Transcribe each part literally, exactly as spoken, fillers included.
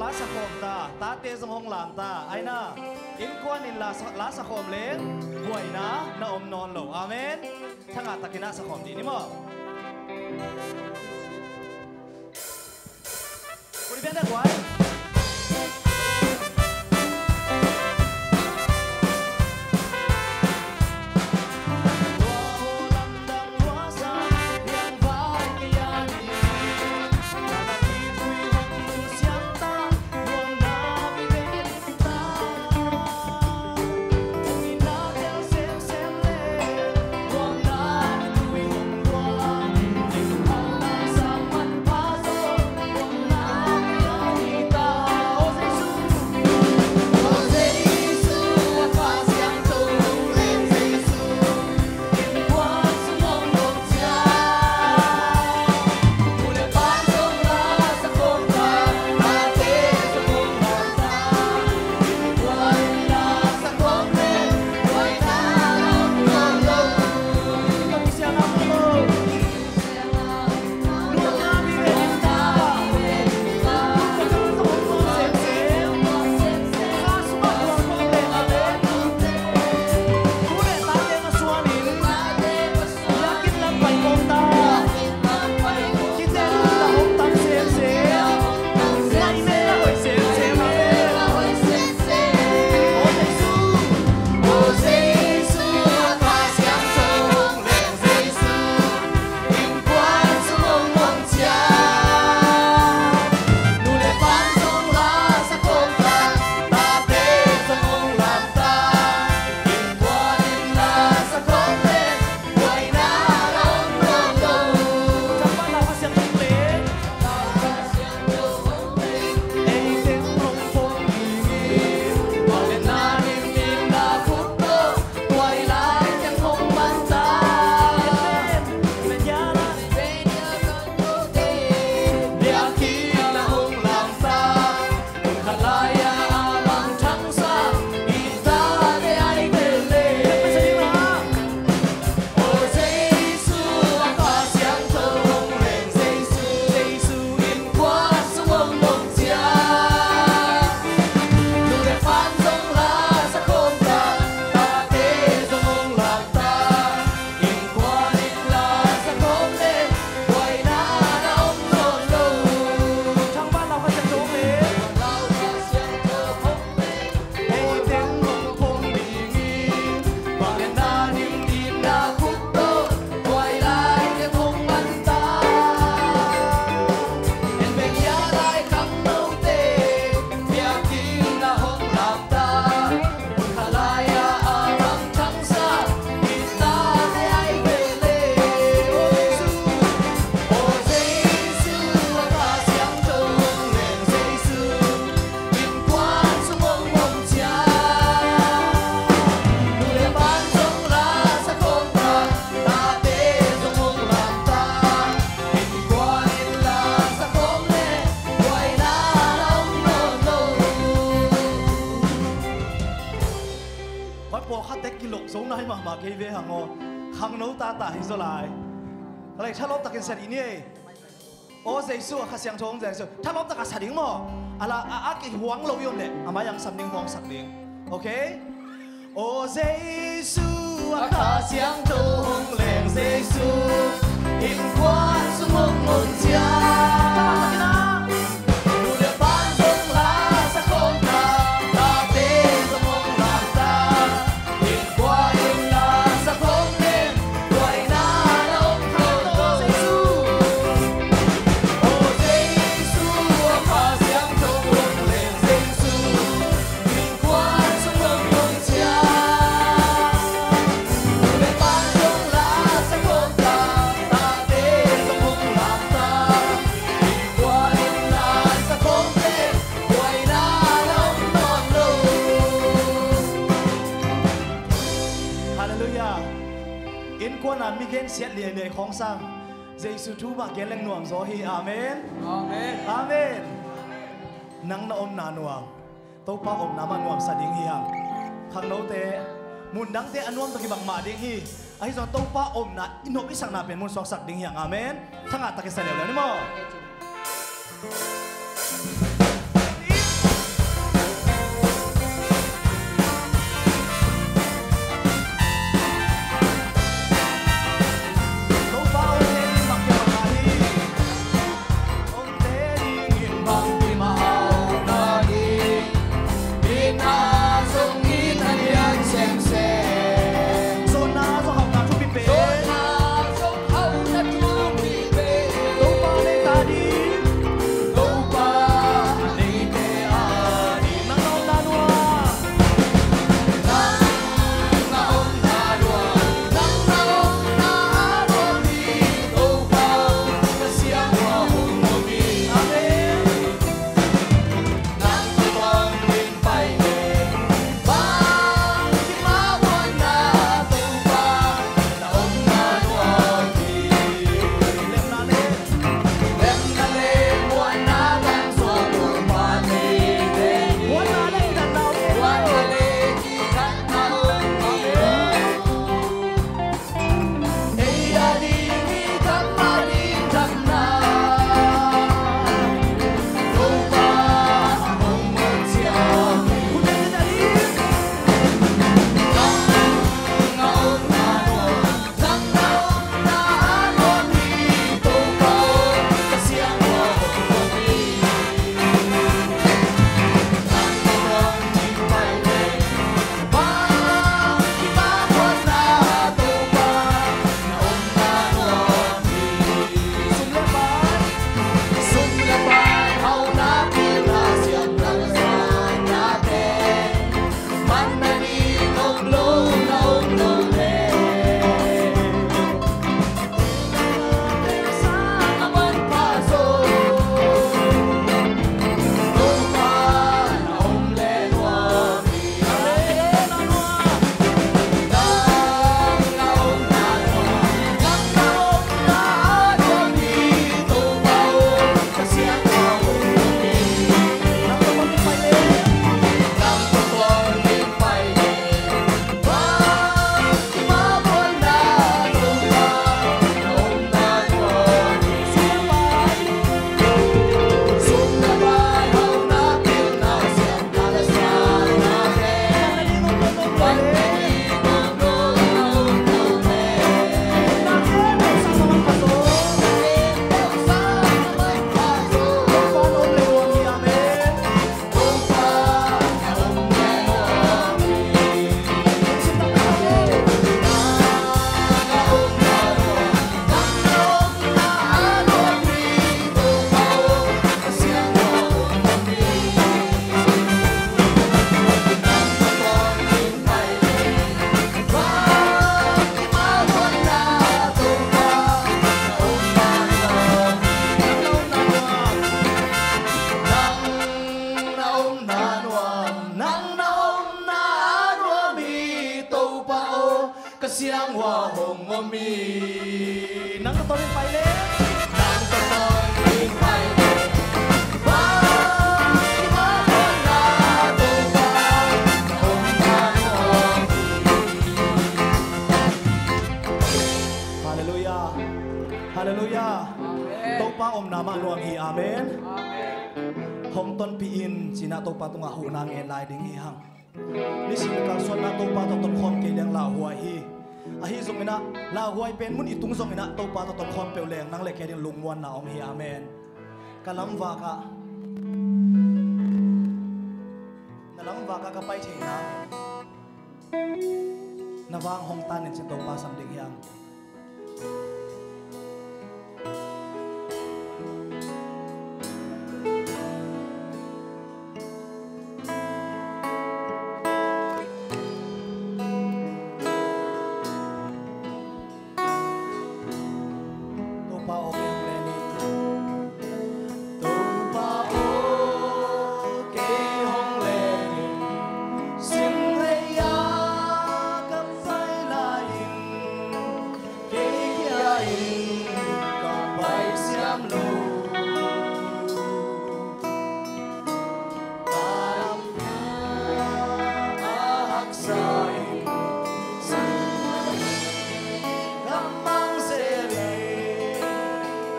Pa, sakhawm ta, tate zong hong lam ta. Aina, innkuan in la sa, la sakhawm leng buaina na om nawn lo. Amen. Thangah takin a sakhawm dih ni maw? Kuli bian dek guai. Koi pawlkhat tek kilok zo nai mahmah kei ve hang aw. Khangno tata hi zaw lai. Ka lei thalawp takin sa dih ni ei. Aw Jesu a Kha Siangtho hong leng Jesu. Thalawp taka sa ding maw? A la a, a kihuang lo i om leh a mai ang sam ding, huang sak ding. Okay? Aw Jesu a Kha Siangtho hong leng Jesu, innkuan sung hong om ciat. Halleluiah. Innkuan a mi gensiat liailiai khawng sang Jesu thu mah gen leng nuam zaw hi. Amen. Amen. Amen. Nang na omna nuam, Topa omna mah nuamsa ding hi hang. Khangnote, mundangte a nuam tawh kibang mah ding hi. Ahi zong Topa omna i nop i sakna pen mun suaksak ding hi hang. Amen. Thangah takin sa leuleu ni maw? Nang tawh tawnin pai le. Nang tawh tawnin pai le. Bang i mah honna Topa omna nuam hi. Halleluiah. Halleluiah. Amen. Topa omna mah nuam hi. Amen. Amen. Hong tonpih in, ci-in ah Topa tungah huhna ngen lai ding hi hang. Nisim kalsuanna Topa tawh tonkhawm kei leng lauhuai hi. Ahi zongin ah, lauhuai pen mun i tung zongin ah Topa tawh tonkhawm peuh leng nang le kei ading lungmuanna om hi. Amen. Ka lamvak ah, na lamvak ah ka pai theihna, na vang hong tan in, ci-in Topa sam ding hi hang. Topa aw, kei hong len in. Topa aw, kei hong len in. Sim lei-ah ka pai lai-in, kei kia-in ka pai siam lo. Ka lamna a haksa in, ka mang zel in,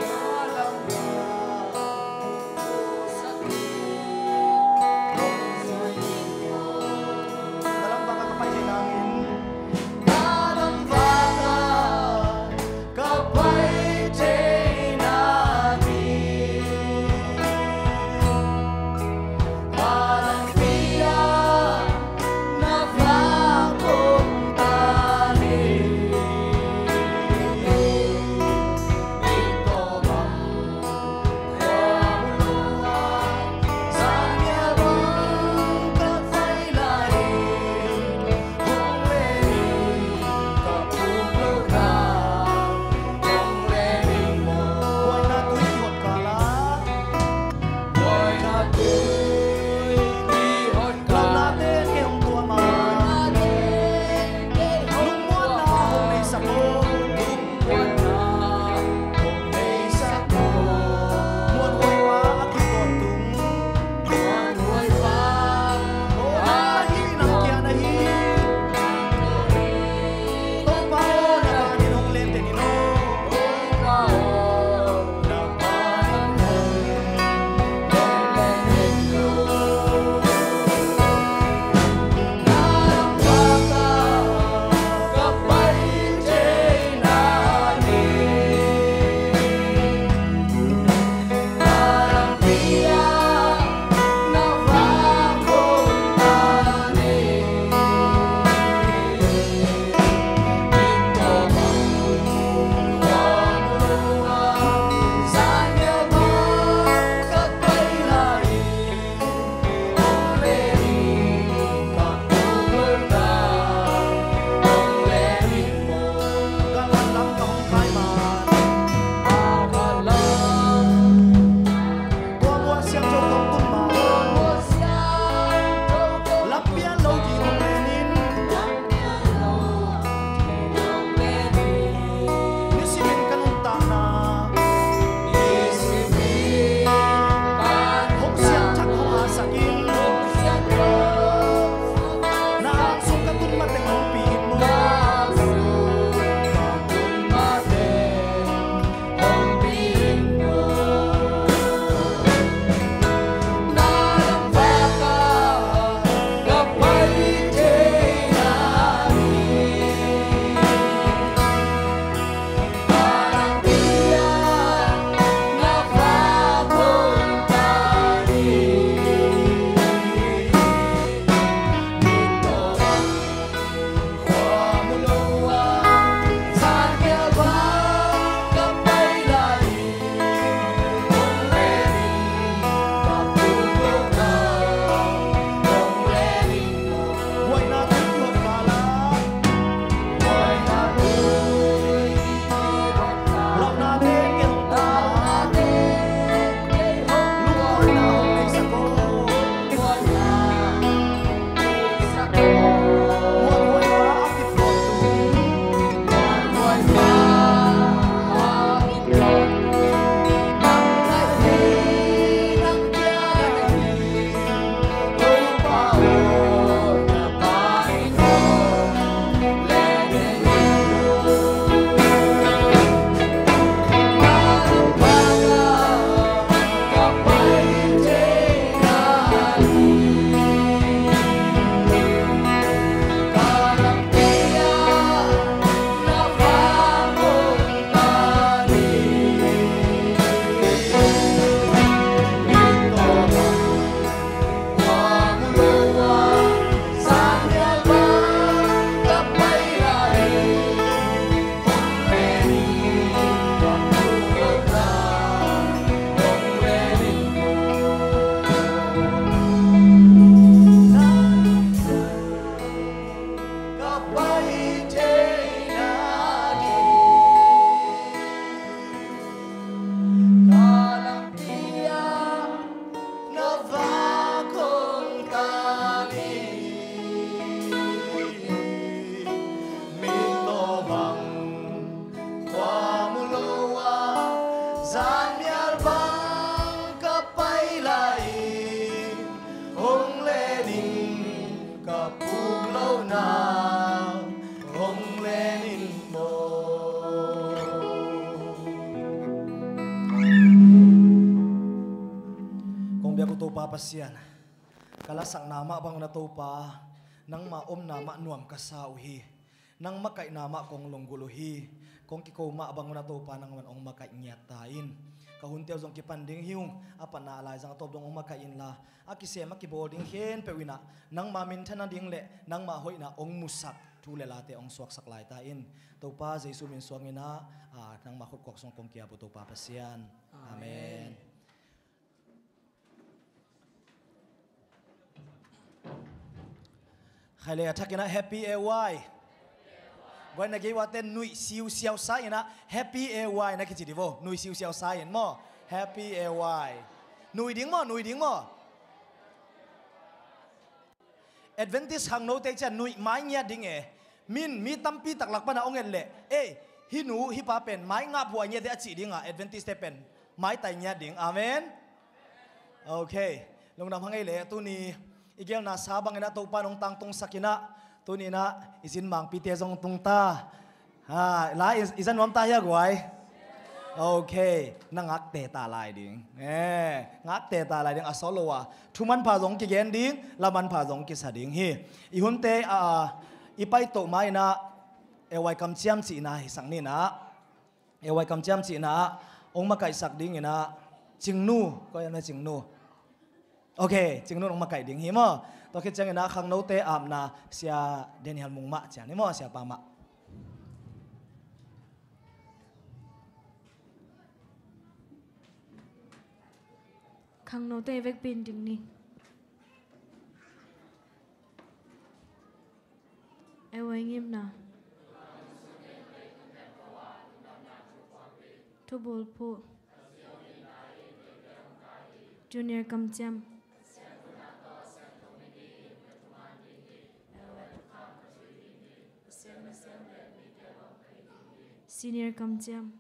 ka lamna na lamvak ah ka pai thei nangin, na lamvak ah ka pai thei nangin, Pang ka pai lai, hong len in ka puk lo na, hong len in maw. Kong biak uh Topa Pasian, ka lasakna mah bang na Topa, nangma omna mah nuam ka sa uh hi. Nang makaihna mah kong lunggulh uh hi. Kong kiko mah bang uh na Topa nangman hong makaih ngiat ta in. Ka hunte uh zong kipan ding hi ung. A patna a laizang a tawp dong hong makaih inla, a kisem a kibawl ding khempeuh in ah nangma minthan nading le nangma hoihna hong musak thu le late hong suaksak lai ta in. Topa Jesu min suang in ah, ah, nangma khutkuak sung kong ki-ap uh Topa Pasian. Amen. Amen. Khai le a thak in ah Happy A Y. Guai, na gei uate nuih siusiau sa in ah Happy A Y na kici di vo. Nuih siusiau sa in maw. Happy A Y. Nuih ding maw, nuih ding maw. Adventist khangnote ciah nuih mai ngiat ding e. Min mi tampi tak lak pan a hong et leh, ei, hih nu hih pa pen mai ngap huai ngiat e a cih ding a, Adventist te pen maitai ngiat ding. Amen. Ok. Lungdam hang ei le, tuni i gelna sa bangin ah Topa in hong tangtungsak in ah, tuni in ah i zin mangpite zong tung ta. Ha, la i, i za nuam ta hia guai. Ok. Na ngakte ta lai ding. Eh, ngakte ta lai ding a solo a. Thu manpha zong kigen ding, la manpha zong kisa ding hi. I hunte, ah, i paito ma in ah, A Y kamciam cihna hi sak ni in ah. A Y kamciam cihna ah hong makaihsak ding in ah, Cingnu, koi an me Cingnu. Ok, Cingnu in hong makaih ding hi maw. Tua khit ciangin ah khangnote apna Sia Daniel Mung mah cian hi maw, Siapa mah. Khangnote vekpi in ding ni. A Y ngimna. Thubulphuh. Junior kamciam. Senior kamciam.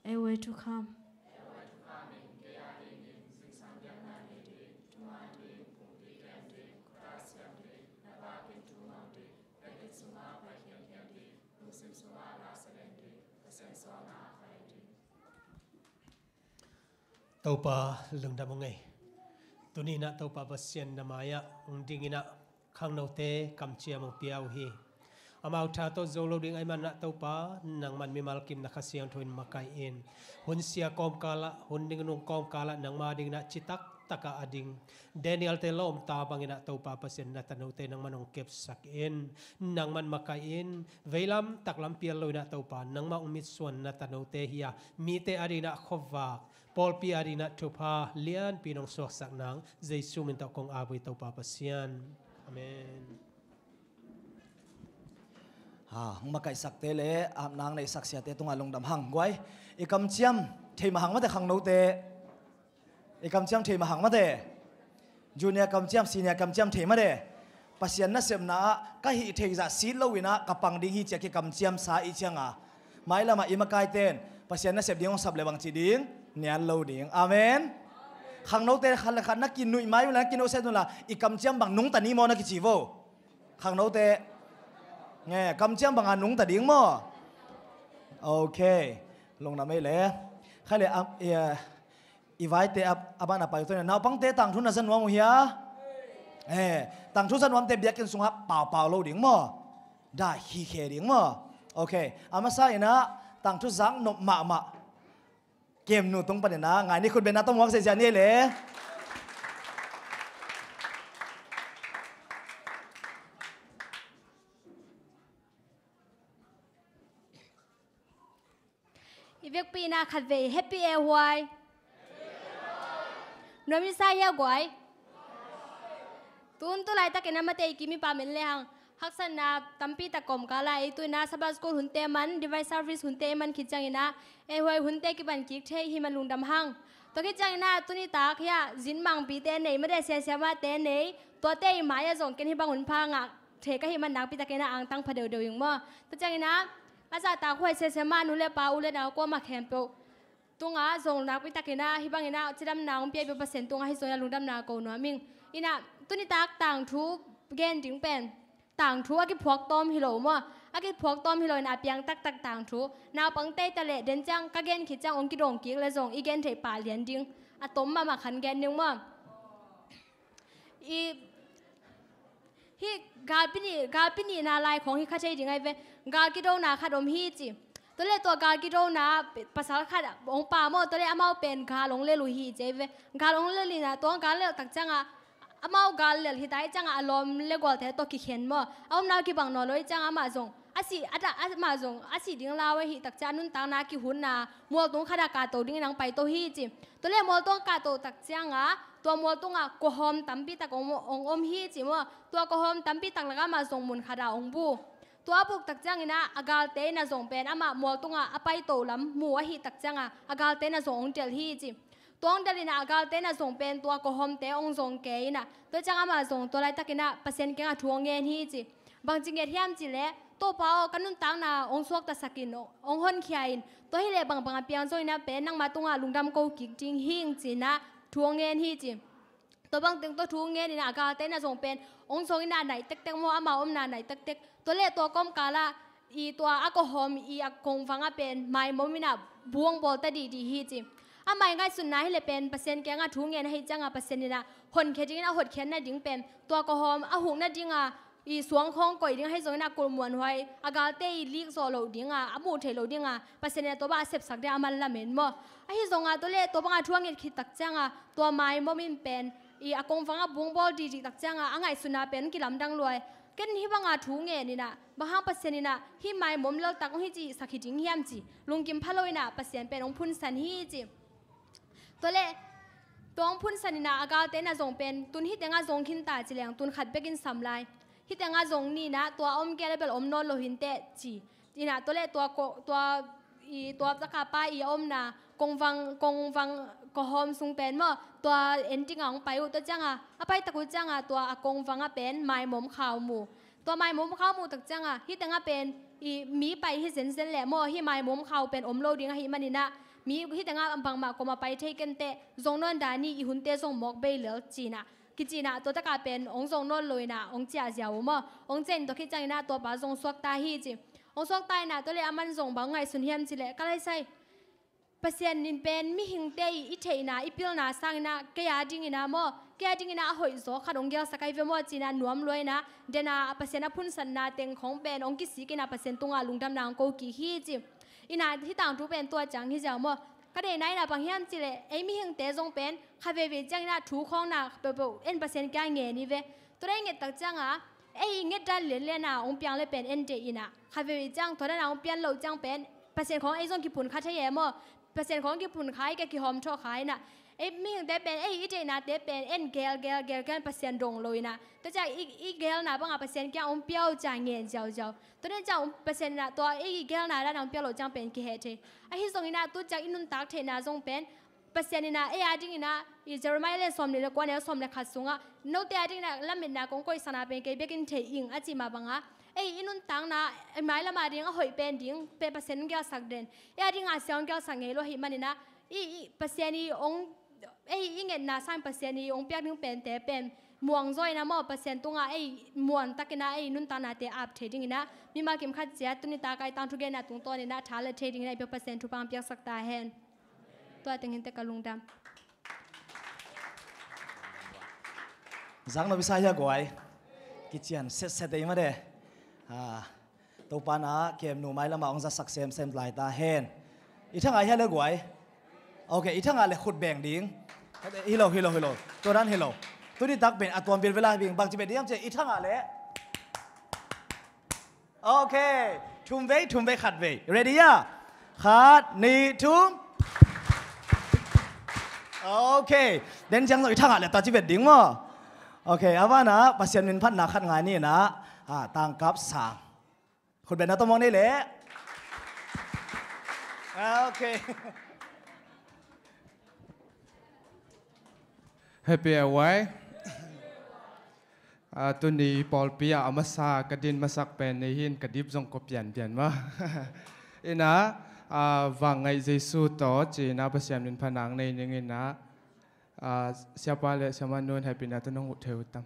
A Y thukham. Topa lungdam ung ei. Tuni in ah Topa Pasian na mai-ah hong ding in ah khangnote kamciam hong pia uh hi. Amau tha tawh zo lo ding ahih manin ah Topa, nangman mimal kim na Kha Siangtho in makaih in. Hun sia kawmkal ah, hun ding nung kawmkal ah nangma ding in ah citak tak ah a ding Daniel te lawmta bangin ah Topa Pasian, na tanote nangman hong kepsak in, nangman makaih in. Veilam taklam pial lo in ah Topa, nangmah hong mitsuan na tanote hi a, mite a ding in ah khuavak, pawlpi a ding in ah thupha lianpi in hong suaksak nang Jesu min tawh kong ap uh hi Topa Pasian. Amen. Ha, hong makaihsakte le apna hong neihsak siate tungah lungdam hang guai. I kamciam thei mah hang mate khangnote. I kamciam thei mah hang mate. Junior kamciam, senior kamciam thei mate. Pasian nasepna ah ka hih theih zah sit lo in ah ka pang ding hi ci-a kikamciamsa i ciang a, mailam ah i makaite in Pasian nasep ding hong sap le bangci ding, nial lo ding. Amen. Khangnote khat le khat na kinuih mai unla, na kinuhset unla, i kamciam bang nungta ni maw na kici vo. Khangnote, nge, kamciam bang a nungta ding maw. Ok. Lungdam ei le. Khai le, am, eh, i vaite a, a ban a pai uh tawh in ah, naupangte tangthu na za nuam uh hia? Eh, tangthu za nuamte biakinn sungah paupau lo ding maw. Dai khikhe ding maw. Ok. A masa in ah tangthu zak nop mahmah Kemnu tung panin ah ngai ni, khut bengna tawh muak ziahziah ni ei le. I vekpi in ah khatvei Happy A Y. Nuam i sa hia guai. Tun tu laitakin a mate i kim i pam en le hang. Haksatna tampi tak kawmkal a ei tu in ah Sabbath School hunte man, Divine Service hunte man khit ciangin ah A Y hunte kipan kik thei hi man lungdam hang. Tua khit ciangin ah tuni tak hiah zin mangpite nei mate, siasiamate nei, tuate i mai-ah zong ken hih bang hun pha ngah thei ka hih man nakpi takin ah angtang pha deuhdeuh ing maw. Tua ciangin ah a zahtak huai siasiama nu le pa, u le nau kuamah khempeuh tungah zong nakpi takin ah hih bangin ah cidamna hong pia i Pasian tungah hih zongin ah lungdamna ko nuam ing. Inah tuni tak tangthu gen ding pen tangthu a kiphuak tawm hi lo maw? A kiphuak tawm hi lo in a piang taktak tangthu. Naupangte i ta leh den ciang ka gen khit ciang hong kidong kik le zong i gen theih pah lian ding. A tom mahmah khan gen ding maw? I, hih galpi nih, galpi nihna lai khawng hi kha thei ding ahi ve. Gal kidona khat om hi ci. Tua leh tua gal kidona pasal khat hong pa maw, tua leh amau pen gal hong lel uh hi ci ahi ve. Gal hong lel inah tua gal lel tak ciangah amau gal lel hi ta ahih ciangah a lawm le gualte tawh kikhen maw, a omna uh kibang nawn lo ahih ciangah amah zong a sih, a dah, amah zong a sih ding lau ahih tak ciang a nuntakna kihutna mualtung khatah kahto dingin hong paito hi ci. Tua leh mualtung a kahto tak ciangah tua mualtungah kuahawm tampi tak hong, hong om hi ci maw. Tua kuahawm tampi tak lakah amah zong mun khatah hong bu. Tua a buk tak ciangin ah a galte in ah zong pen amah mualtungah a paito lam mu ahih tak ciangah a galte in ah zong hong delh hi ci. Tua hong delh inah a galte in ah zong pen tua kuahawmte hong zong kei inah, tua ciang amah zong tua laitakin ah Pasian kiangah thu hong ngen hi ci. Bangci nget hiam cih leh, Topa aw, ka nuntakna hong suaktasak in, hong honkhia in, tua hi leh bangbang a piang zongin ah pen nangma tungah lungdam ko kik ding hing ci inah thu hong ngen hi ci. Tua bangteng tua thu ngen inah a galte in ah zong pen hong zong inah nai tektek maw, amau omna nai tektek. Tua leh tua kawmkalah i tua a kuahawm i a kongvang ah pen maimom inah bu hong bawl ta dihdih hi ci. Amah i ngaihsutna hi leh pen Pasian kiangah thu ngen ahih ciangah Pasian inah honkhia dingin a hotkhiat nading pen tua kuahawm a huk nadinga i suang khawng koih ding ahi zongin a kulhmuanhuai a galte i lik zawh loh dinga, a muh theih loh dinga Pasian in a tua bang a sepsak ding a man lamen maw. Ahi zongah tua leh tua banga thu a nget khit tak cianga tua maimom in pen i a kongvang a bu hong bawl dihdih tak cianga a ngaihsutna pen kilamdang luai. Ken hih banga thu ngen inah bang hang Pasian inah hih maimom leltak hong hi cihsak hi ding hiam ci lungkim pha lo inah Pasian pen hong phunsan hi ci. Tua leh tua hong phunsan inah a galte inah zong pen tun hih tengah zong khin ta ci leng tun khat bekin sam lai. Hih tengah zong ni inah tua a om kei leh bel om nawn lo hi inteh ci. Inah tua leh tua ko, tua i tua taka pa i a omna kongvang, kongvang kuahawm sung pen maw, tua en dinga hong pai uh. Tua cianga a pai tak uh cianga tua a kongvang ah pen maimom khau mu. Tua maimom khau muh tak cianga hih tengah pen i mi pai hi zenzen leh maw, hih maimom khau pen om lo ding ahih man inah mi hih tengah bangmah koma pai thei kei inteh, zong nawn dah ni, i hunte zong mawk bei lel ci inah, kici inah tua takah pen hong zong nawn lo inah hong ciah ziau uh maw. Hong ciah in tua khit ciang inah tua pa zong suakta hi ci. Hong suakta inah tua leh a man zong bang ngaihsun hiam cih leh, ka laisai, Pasian in pen mihingte i, i theihna, i pilna sang inah kei a ding inah maw, kei a ding inah a hoih zaw khat hong gelsak ahi ve maw ci inah nuam lua inah, den a Pasian a phunsatna teng khawng pen hong kisik inah Pasian tungah lungdamna hong ko kik hi ci. Inah hih tangthu pen tua ciang hi ziau maw. Ka deihna inah bang hiam cih leh ei mihingte zong pen kha veivei ciang inah thu khawng na peuhpeuh en Pasian kiang ngen hi ve. Tua dai nget tak cianga ei i nget dan lianlian a hong piang leh pen en deih inah kha veivei ciang tua dan a hong pian loh ciang pen Pasian khawng ei zong kiphun kha thei e maw. Pasian khawng kiphun kha, i ka kihawm thawh kha inah ei mihingte pen ei i deihnate pen en gel gel gel gel Pasian dong lo inah, tua ciang i, i gelna banga Pasian kiang hong pia uh ci a ngen ziauziau. Tua den ciang Pasian inah tua ei i gelna dan a hong pia loh ciang pen kiheh thei. Ahi zong inah tu ciang i nuntak theihna zong pen Pasian inah ei a ding inah i Jeremiah lian sawmnih le kua neu sawm le khat sungah note a ding inah lametna kong koihsakna pen kei bekin thei ing a cih mah banga ei i nuntakna i mailam a ding a hoih pen ding pen Pasian hong gelsak den, ei a dinga sia hong gelsak ngei lo ahih man inah i, i Pasian i hong, ei i ngetna sang Pasian i hong piak ding pente pen muang zaw inah maw, Pasian tungah ei muan tak inah ei nuntaknate ap thei ding inah mimal kim khat ciat tuni taka i tangthu genna tungtawn inah tha la thei ding inah i biak Pasian thupha hong piaksak ta hen. Tua teng hi inteh, ka lungdam. Zak nop i sa hia guai? Kician setset ei mate. Ah, Topa na kem nu mailamah hong zasak semsem lai ta hen. I thangah hia le guai? Ok, i thangah le khut beng ding. Hi lo, hi lo, hi lo. Tua dan hi lo. Tuni tak pen a tuam vilvela hi bing, bangci beng ding hiam cih leh i thangah le. Ok. Thum vei, thum vei, khat vei. Ready a? Khat, nih, thum. Ok. Den ciang zong i thangah le tua ci vet ding maw. Ok, a vanah Pasian min phatna khat ngai ni inah, ah, tangkap sang. Khut beng na tawmawk ni leh. Ok. Happy a wai. Ah, tuni pawlpi ah a masa ka din masak pen ni hin ka dip zong ka pianpian ma. Ina, ah, vangngaih Jesu tawh ci-in ah Pasian min phanang nei ning ina, ah, siapa le siamah nun happy na tawh nong huh thei uh tam.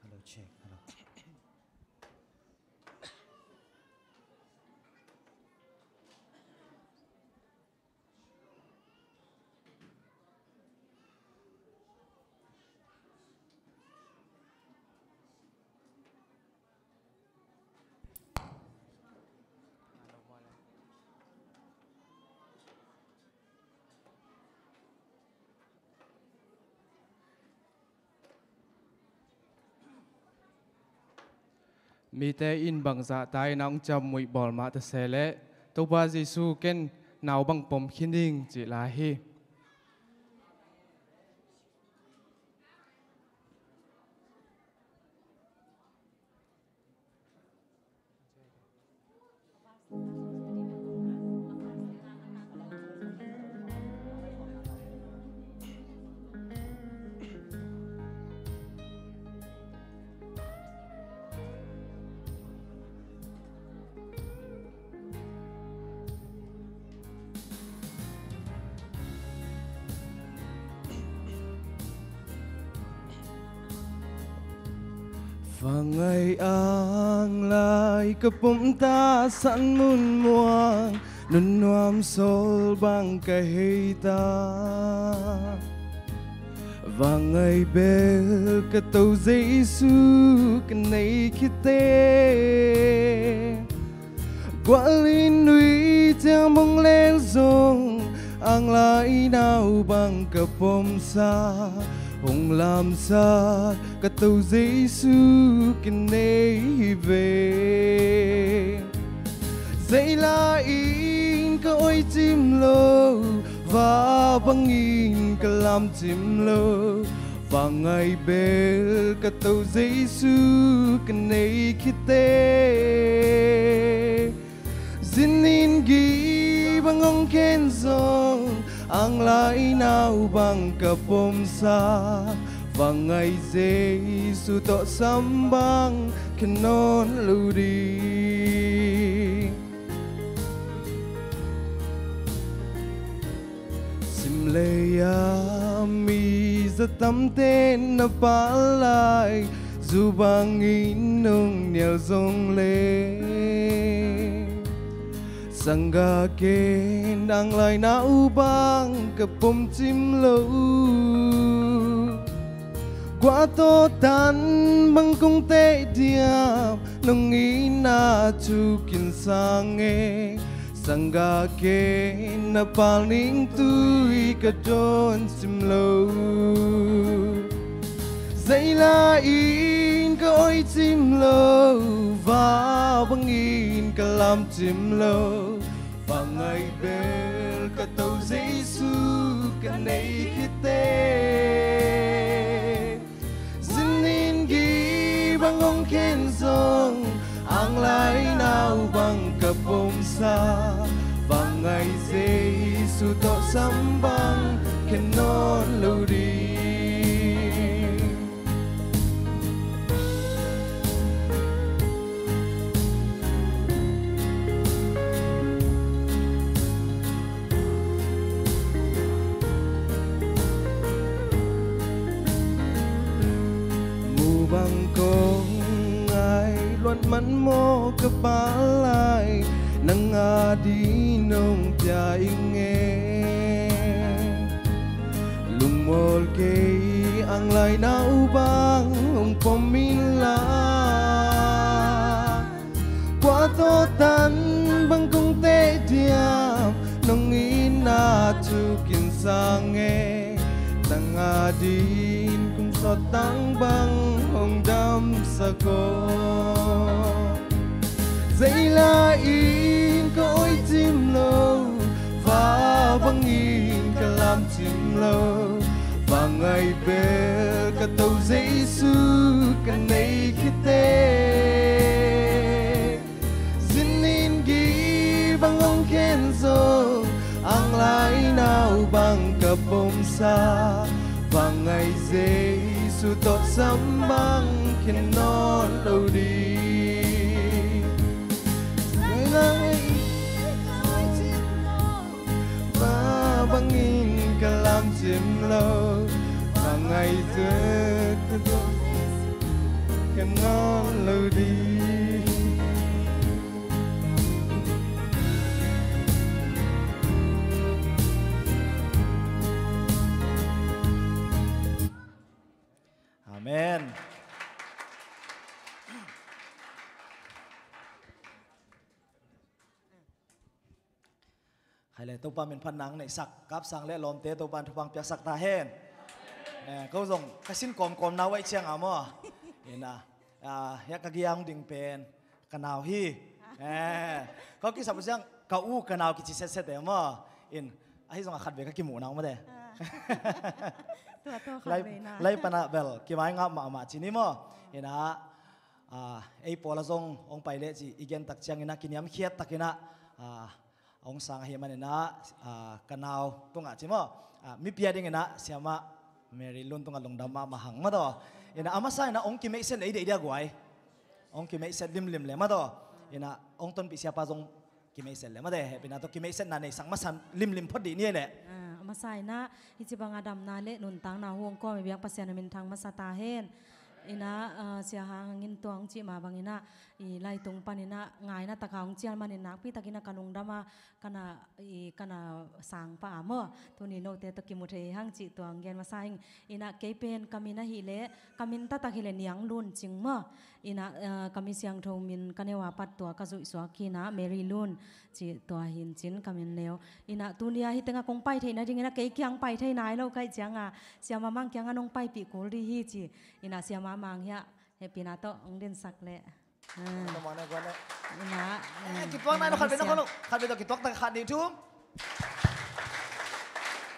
Hello, check. Hello. Mite in bangzah ta in a hong ciamnuih bawl mah ta se leh, Topa Jesu ken nau bang pom khin ing cih lai hi. Vangai ang lai ka pom ta san mun muang, nun nuam sol bang ka hei ta. Vangai bel ka To Jesu ka nei khit teh. Gual in nui ciang bang leng zong, ang lai nau bang ka pom sa, hong lam sa ka To Jesu ka nei ve. Zei lai in ka oi cim lo, va bang in ka lam cim lo, vangai bel ka To Jesu ka nei khit teh. Zin in gih bang hong khen zong, ang lai nau bang ka pom sa, vangai Jesu tawh sam bang khen nawn lo ding. Simlei a mi za tamte na pal lai, zu bangin nong nial zong le, sanggah ken ang lai nau bang ka pom cim lo. Gua tawh tan bang kong teh diam, nong itna thu kin sang e. Sanggah ken na pal ning tui ka dawn cim lo. Zei lai in ka oi cim lo, va bang in ka lam cim lo, vangai bel ka To Jesu ka nei khit teh. Zin in gih bang hong khen zong, ang lai nau bang ka pom sa, vangai Jesu tawh sam bang khen nawn lo ding. Mu bang kong ngai luat man maw ka Pa lai, nang a ding nong pia ing e. Lungmual kei ang lai nau bang hong pom in la, kua tawh tan bang kong teh diam, nong itna thu kin sang e. Nang a ding kong sawt tang bang hong damsak aw. Zei lai in ka oi cim lo, va Bangin ka lamcim lo, bang ai bel ka To Jesu ka nei khite. Zinin gih bang hong khen zo, ang lai nau bang ka pomsa, bang ai Jesu tawh sam bang khen nawn lo ding. Bang ai Mah bangin ka lamcim lo, bang ai Jesu tawh sam bang khen nawn lo ding. Amen. Khai le, Topa min phat nang neihsak, Kap Sang le lawmte Topa in thupha piaksak ta hen. Eh, ko zong ka sin kawmkawm nau aih ciang a maw. Ina, ah, hiah ka giang ding pen ka nau hi. Eh, ko kisap ciang ka u ka nau kici setset e maw. In, ahi zong a khat ve ka kimuh nau mate. Ah. Tua, tua khat lai, ve na. Lai pana bel, kimai ngap mahmah ci ni maw. Ina, ah, ei pawl a zong hong pai le ci i gen tak ciang ina, kiniamkhiat tak ina, ah, hong sang ahih manin ah, ah, ka nau tungah ci maw, ah, mipi a dingin ah Siamah Mary Lun tungah lungdam mahmah hang mataw. Ina a masa in ah hong kimeihset le i deih dia guai. Hong kimeihset limlim le mataw. Ina hong tonpih siapa zong kimeihset le mate. Hehpihna tawh kimeihsetna neihsak masa limlim phot dih ni le. Ah, a masa in ah hih ci bang a damna le nuntakna hong kawm i biak Pasian a min thang masa ta hen. Ina, ah, Sia Hang in tua hong cih mah bangin ah i laitung panin ah ngaina taka hong cial manin nakpi takin ah ka lungdam a, ka na, i, ka na sang pah a maw. Tuni note tawh kimu thei hang cih tua hong gen masa ing. Ina kei pen ka min ahih leh, ka min taktak hi leh Niang Lun Cing maw. Ina, ah, ka mi siangtho min ka neu a pat tua ka zuih suak hi ina, Mary Lun cih tua hi in cin ka min neu. Ina tuni a hih tengah kong pai theih nading ina kei kiang pai thei nai lo ka hih ciang a, Siamah Mang kiang a nong paipih kul dih hi ci. Ina Siamah Mang hiah hehpihna tawh hong dinsak leh. Ah. Ina, eh, kituak nai lo, khat ve na khon lo. Khat ve tawh kituak tak, khat nih thum.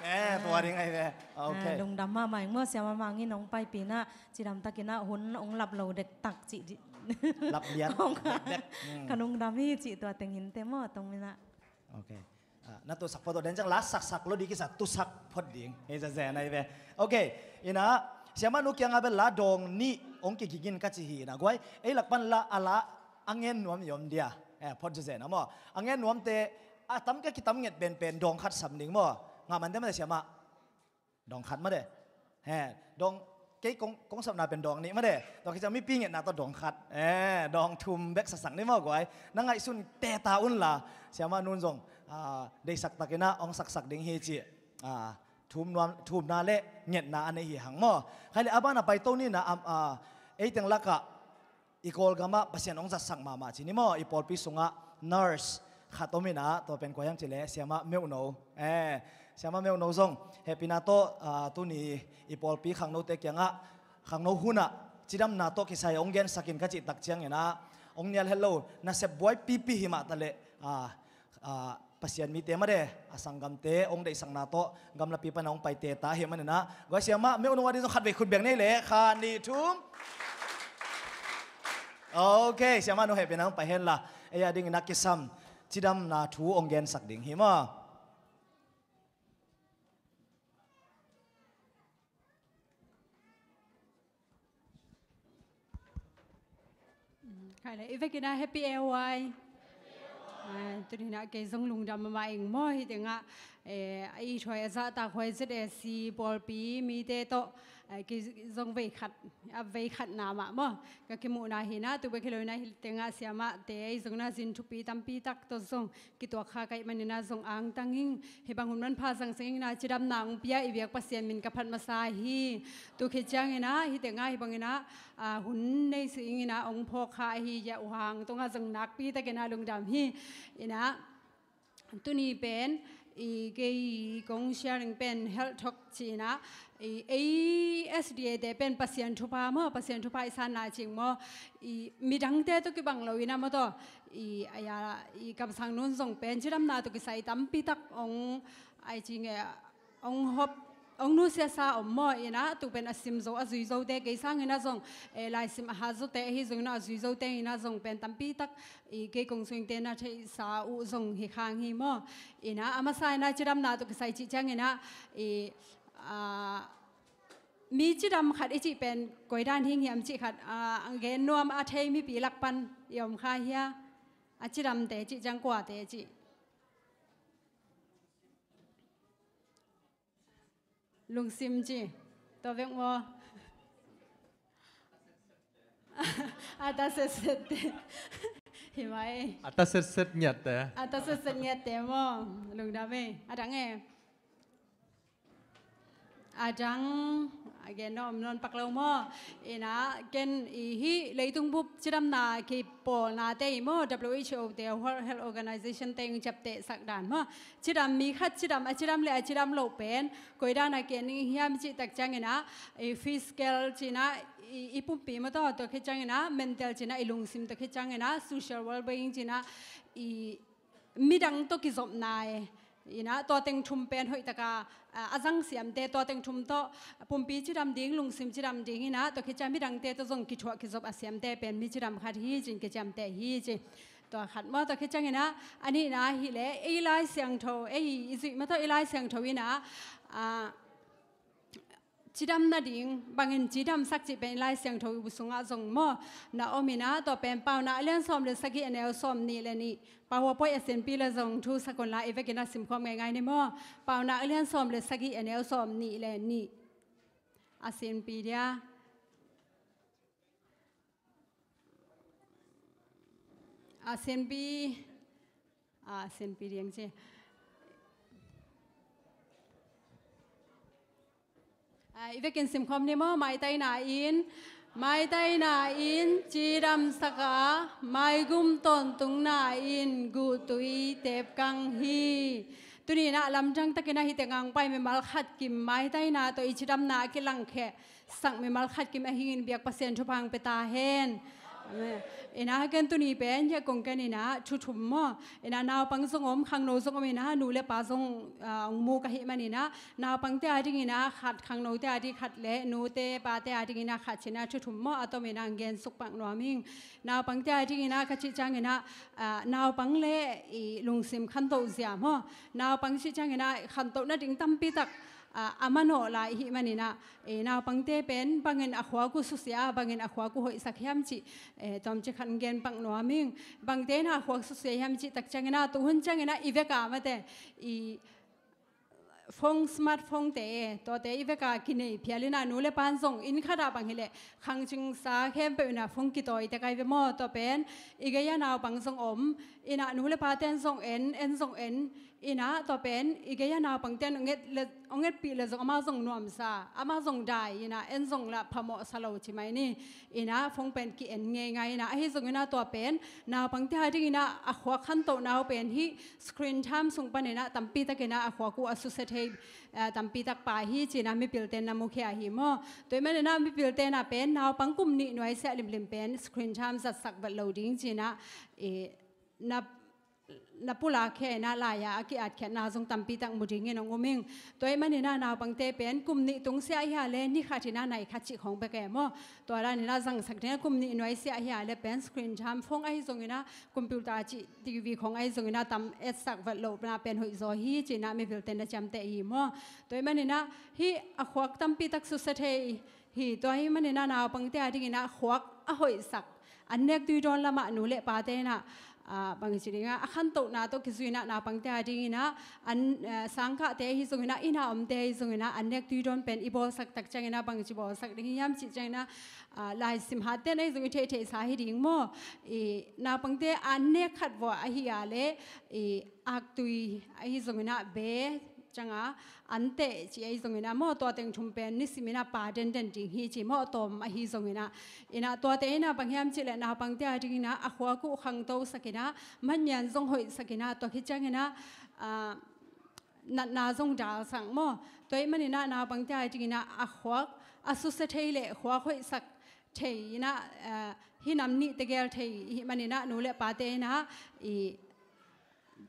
Eh, tua ding ai ve. Ah, okay. Lungdam mahmah ing maw, Siamah Mang in hong paipih ina, cidam takin ah hun hong lap lo dektak cih di. Lap lian. Hong, dekdek. Hmm. Ka lungdam hi cih tua teng hinte maw, tong mina. Okay. Ah, na tusak phot uh den ciang la saksak lo dih kisa tusak phot ding. Hei zazen ai ve. Okay. Ina, Siamah nu kiang a bel la dawng nih hong kigigin ka ci hi ina guai. Ei lak pan la a la a ngen nuam i om dia. Eh, phot zazen a maw. A ngen nuamte a tam ka kitam nget penpen dawng khat sam ding maw. Ngah man te mate Siamah. Dawng khat mate. He, dawng, kei kong, kong sapna pen dawng nih mate. Tua kiciang mipi ngetna tawh dawng khat. Eh, dawng thum bek sasak ni maw guai. Na ngaihsun teta un la. Siamah nun zong, ah, deihsak takin ah hong saksak ding hi ci. Ah, thum nuam, thumna le ngetna a nei hi hang maw. Khai le a ban a paito ni na, am, ah, ei teng lakah i Kawlgam ah Pasian hong zatsak mahmah ci ni maw, i pawlpi sungah nurse khat om ina, tua pen kua hiam cih leh Siamah Meuhno. Eh, Siamah Meuhno zong hehpihna tawh, ah, tuni i pawlpi khangnote kiangah khangno hunah cidamna tawh kisai hong gensak in ka cih tak ciang ina, hong nial het lo, nasep buai pipi hi mah ta leh, ah, ah, Pasian mite mate, a sanggamte hong deihsakna tawh gamlapi pan hong pai teta hi manin ah, guai Siamah Meuhno a ding zong khat vei khut beng nei le, khat nih thum. Okay, Siamah nu hehpihna hong pai hen la, ei a dingin ah kisam cidamna thu hong gensak ding hi maw. Khai le, i vekin ah happy A Y. Ah, tuni in ah kei zong lungdam mahmah ing maw, hih tengah, eh, a ithuai a zahtak huai Z A C pawlpi mite tawh, eh, kei zong veikhat, a veikhatna mah maw. Ka kimuhna hi in ah, tu bek hi lo in ah hih tengah Siamahte ei zong na zin thupi tampi tak tawh zong kituak kha ka hih manin ah zong angtang ing. Hih bang hun manpha zang seng in ah cidamna hong pia i biak Pasian min ka phat masa hi. Tu khit ciangin ah hih tengah hih bangin ah, ah, hun nei seng in ah hong phawk kha ahi a, uh hang tungah zong nakpi takin ah lungdam hi. In ah tuni pen i kei kong sharing pen health talk ci in ah, i, ei S D A te pen Pasian thupha maw, Pasian thupha i sanna cing maw, i midangte tawh kibang lo in ah maw tawh, i, a ya, i kamsang nun zong pen cidamna tawh kisai tampi tak hong, ai ci nge, ong hop, ong nusiasa om maw, ina, tu pen a sim zo, a zui zote, kei sangina zong, eh, laisim a hat zote, ahi zongina a zui zote, ina zong pen tampi tak, i kei kong suingte na theihsa uh zong hi khang hi maw. Ina, a masa ina cidamna tawh kisai cih ciangina, i, a, mi cidam khat i cih pen koidan hing hiam cih khat, a, gen nuam a thei mipi lak pan i om kha hia? A cidamte cih ciang kuate cih. Lungsim ci. Tua vek maw? A ta setset te. Hi mai. A ta setset ngiat te. A ta setset ngiat te maw? Lungdam e. A dang e. A dang, a gen nawn om nawn pak lo maw? Ina, ken i hih leitung bup cidamna kipawlnate i maw, W H O te, World Health Organization te ong ciaptehsak dan maw? Cidam mi khat cidam, a cidam le a cidam loh pen koidan a kian ding hiam cih tak ciangina, i physical cina, i, i pumpi maw, tua, tua khit ciangina, mental cina, i lungsim, tua khit ciangina, social well-being cina, i midang tawh kizopna e. Ina, tua teng thum pen hoih taka, a, a zang siamte, tua teng thum tawh pumpi cidam ding, lungsim cidam ding ina, tua khit ciang midangte tawh zong kithuah kizop a siamte pen mi cidam khat hi cin kiciamteh hi ci. Tua khat maw, tua khit ciangina, a nihna hi le, ei Lai Siangtho, ei i zuih maw, tua i Lai Siangtho ina, a, cidam nading, bangin cidamsak cih pen i Lai Siangtho i bu sungah zong maw, na om ina, tua pen Paunak a lian sawm le sagih a neu sawm nih le nih. PowerPoint a sinpi le zong thu sak unla, i vekin a simkhawm ngeingai ni maw. Paunak a lian sawm le sagih a neu sawm nih le nih. A sinpi dia. A sinpi, a sinpi diang ci. A, i vekin simkhawm ni maw, maitaina in, maitaina in cidamsak a, maigum tawntungna in guhtui tepkang hi. Tuni ina lamdang takin a hite ngang pai mimal khat kim maitaina tawh i cidamna a kilangkhia sak mimal khat kim a hingin biak Pasian thupha ong pia ta hen. Amen. Ina ken tuni pen hia kong ken ina thu thum maw. Ina naupang zong om, khangno zong om ina, nu le pa zong, a, ong muk ahih man ina, naupangte a ding ina khat, khangnote a ding khat le nute pate a ding ina khat cina thu thum maw, a tom ina ong gen suk pak nuam ing. Naupangte a ding ina ka cih ciang ina, a, naupang le i lungsim khantoh zia maw. Naupang cih ciang ina khantoh nading tampi tak a, a manawh lai ahih man ina, e, naupangte pen bangin a khuak uh susia, bangin a khuak uh hoihsak hiam cih, e, tawmcik khat gen pak nuam ing. Bangte ina a khuak susia hiam cih tak ciang ina, tu hun ciang ina i veka mate, i phone, smartphone te, e, tuate i veka kinei phial ina, nu le pan zong inn khat ah bang hi leh khangcingsa khempeuh ina phone kitawi tek ai ve maw. Tua pen i gei a naupang zong om ina, nu le paten zong en, en zong en, ina tua pen i gei a naupangten ong et le, ong etpih le zong amau zong nuamsa, amau zong dai ina, en zong lah phamawhsa lo ci mai ni. Ina phone pen ki-en ngeingai ina, ahi zong ina tua pen naupangte a ding ina a khuak khantohna uh pen hih screen time sung pan ina tampi tak ina a khuak uh a susia thei, eh, tampi tak pai hi ci ina mipilten na mukhia hi maw. Tua ahih man ina mipilten a pen naupang kum nih nuai siah limlim pen screen time zatsak vet lo ding ci ina, eh, na na pulak khia ina lai-a a ki-atkhiatna zong tampi tak mu dingin ong um ing. Tua ahih man ina naupangte pen kum nih tung siah hi a le ni khat ina nai khat cih khawng bek e maw. Tua dan ina zangsak ding a, kum nih nuai siah hi a le pen screen time, phone ahi zong ina, computer cih, T V khawng ahi zong ina tam etsak vet lohna pen hoih zaw hi ci ina mipilten na ciamteh hi maw. Tua ahih man ina hih a khuak tampi tak susia thei hi. Tua ahih man ina naupangte a ding ina khuak a hoihsak, an nek tui dawn lamah nu le pate ina, ah, bangci ding a, a khantohna tawh kizui ina naupangte a ding ina, an, eh, sangkahte ahi zong ina, inn a omte ahi zong ina, an nek tui dawn pen i bawlsak tak ciang ina bangci bawlsak ding hiam cih ciang ina, ah, laisim hatten ahi zong i theihtheihsa hi ding maw. I naupangte an nek khat vua ahi a le, i aktui ahi zong ina, be cianga, an teh ci ahi zong ina maw, tua teng thum pen nisim ina pa denden ding hi ci maw, a tawm ahi zong ina. Ina tuate ina bang hiam cih leh naupangte a ding ina a khuak uh khangtosak ina, mannian zong hoihsak ina, tua khit ciang ina, ah, natna zong dalsak maw. Tua ahih man ina naupangte a ding ina a khuak a susia thei le khuak hoihsak thei ina, ah, hih nam nih tegel thei ahih man ina nu le pate ina i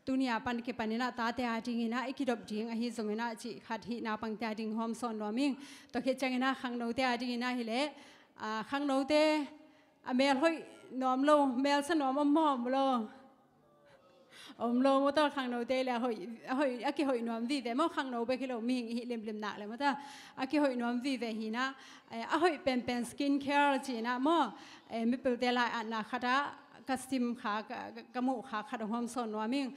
Tuni a pan kipan in ah tate a ding in ah i kidop ding ahi zongin ah cih khat hi. Naupangte a ding hawm sawn nuam ing. Tua khit ciangin ah khangnote a ding in ah hi leh, ah, khangnote a mel hoih nuam lo, mel sa nuam om maw, om lo? Om lo maw, tua khangnote le a hoih, a hoih, a kihoih nuam vive maw, khangno bek hi lo, mihing i hih limlim nak le maw, tua a kihoih nuam vive hi in ah, eh, a hoih penpen skin care ci in ah maw, eh, mipilte lai-atna khat ah ka sim kha, ka, ka, ka muh kha khat hong hawm sawn nuam ing.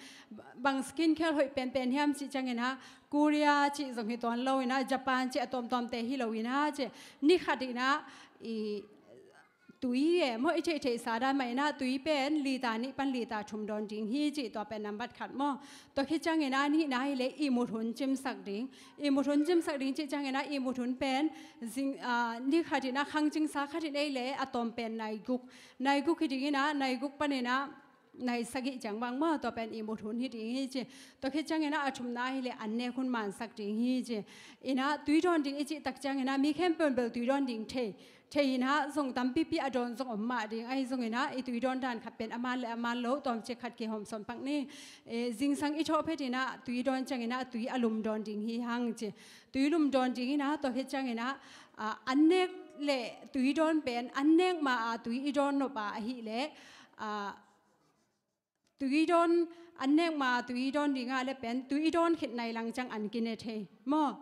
Bang skin care hoih penpen hiam cih ciangin ah, Korea cih zong hi tuan lo in ah, Japan cih a tuamtuamte hi lo in ah, cih ni khat in ah i tui e maw, i theihtheihsa dan mah in ah tui pen liter nih pan liter thum dawn ding hi cih, tua pen nambat khat maw. Tua khit ciangin ah nihna hi leh ihmut hun cimsak ding. Ihmut hun cimsak ding cih ciangin ah ihmut hun pen zing, ah, ni khat in ah khang cingsa khat in ei leh a tawm pen nai guk. Nai guk hi ding in ah, nai guk pan in ah nai sagih ciang bang maw, tua pen ihmut hun hi ding hi ci. Tua khit ciangin ah a thumna hi leh an nek hun mansak ding hi ci. In ah tui dawn ding i cih tak ciangin ah mi khempeuh in bel tui dawn ding thei. Thei in ah zong tampipi a dawn zong om mah ding ahi zongin ah i tui dawn dan khat pen a man le a man lo tawmcik khat kihawm sawn pak ni. Eh, zingsang i thawh phet in ah tui dawn ciangin ah tui a lum dawn ding hi hang ci. Tui lum dawn ding in ah, tua khit ciangin ah, ah, an nek le tui dawn pen, an nek ma a tui i dawn nop a ahih leh, ah, tui dawn, an nek ma tui dawn ding a le pen, tui dawn khit nai lang ciang an kine thei maw.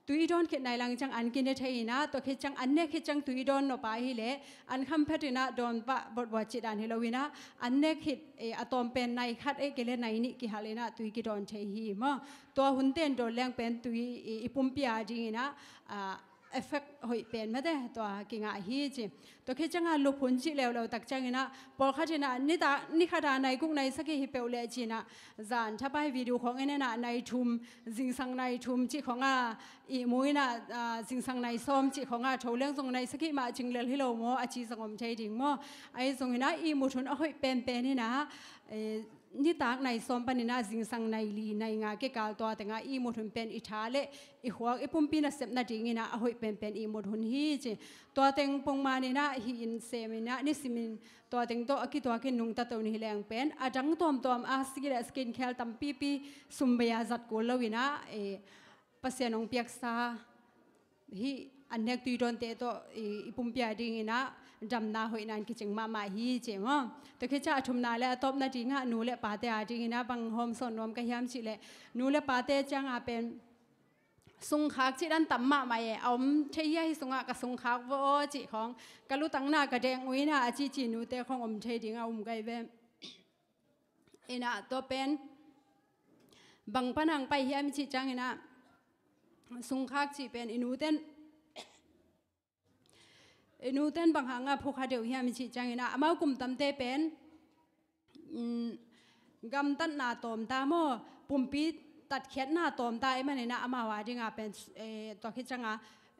Tui dawn khit nai lang ciang an kine thei in ah, tua khit ciang an nek khit ciang tui dawn nop a ahih leh, an kham phet in ah dawn pah botbuat cih dan hi lo in ah, an nek khit, eh, a tawm pen nai khat eh kei le nai nih kihal in ah tui kidawn thei hi maw. Tua hun ten dawn leng pen tui i, i pumpi a ding in ah, ah, effect hoih pen mate tua kingah hi ci. Tua khit ciang a lup hun cih leuleu tak ciangin ah, pawlkhat in ah, ni ta, ni khat a nai guk nai sagih hi peuh leh ci in ah, zan thapai video khawng en en ah nai thum, zingsang nai thum cih khawng a, ihmu in ah, ah, zingsang nai sawm cih khawng a, tho leng zong nai sagih mah cing lel hi lo maw, a ci zong om thei ding maw. Ahi zongin ah ihmut hun a hoih penpen in ah, eh, nitak nai sawm pan in ah zingsang nai li, nai nga kikal tua teng ah ihmut hun pen i tha le i khuak, i pumpi nasepna ding in ah a hoih penpen ihmut hun hi ci. Tua teng pongman in ah hih in sem in ah, nisim in tua teng tawh a kituak in nungta to ni hi leng pen, a dang tuamtuam a si le skin care tampipi sum bei a zat kul lo in ah, eh, Pasian hong piaksa hih an nek tui dawnte tawh i, i pumpi a ding in ah damna hoihna in kicing mahmah hi ci maw. Tua khit ciang a thumna le a tawpna ding ah nu le pate a ding in ah bang hawm sawn nuam ka hiam cih leh, nu le pate ciang a pen sungkhak cih dan tam mahmah e, a om thei hi a, hih sungah ka sungkhak vaw aw cih khawng, ka lutangna ka deng uh in ah a cici nute khawng om thei ding a um gai ve. In ah tua pen bang pan hong pai hiam i cih ciangin ah, sungkhak cih pen i nuten, i nuten bang hang a phukha deuh hiam i cih ciangin ah, amau kum tamte pen, mm, gamtatna tawmta maw, pumpi tatkhiatna tawmta ahih manin ah amau a ding a pen, eh, tua khit ciang a,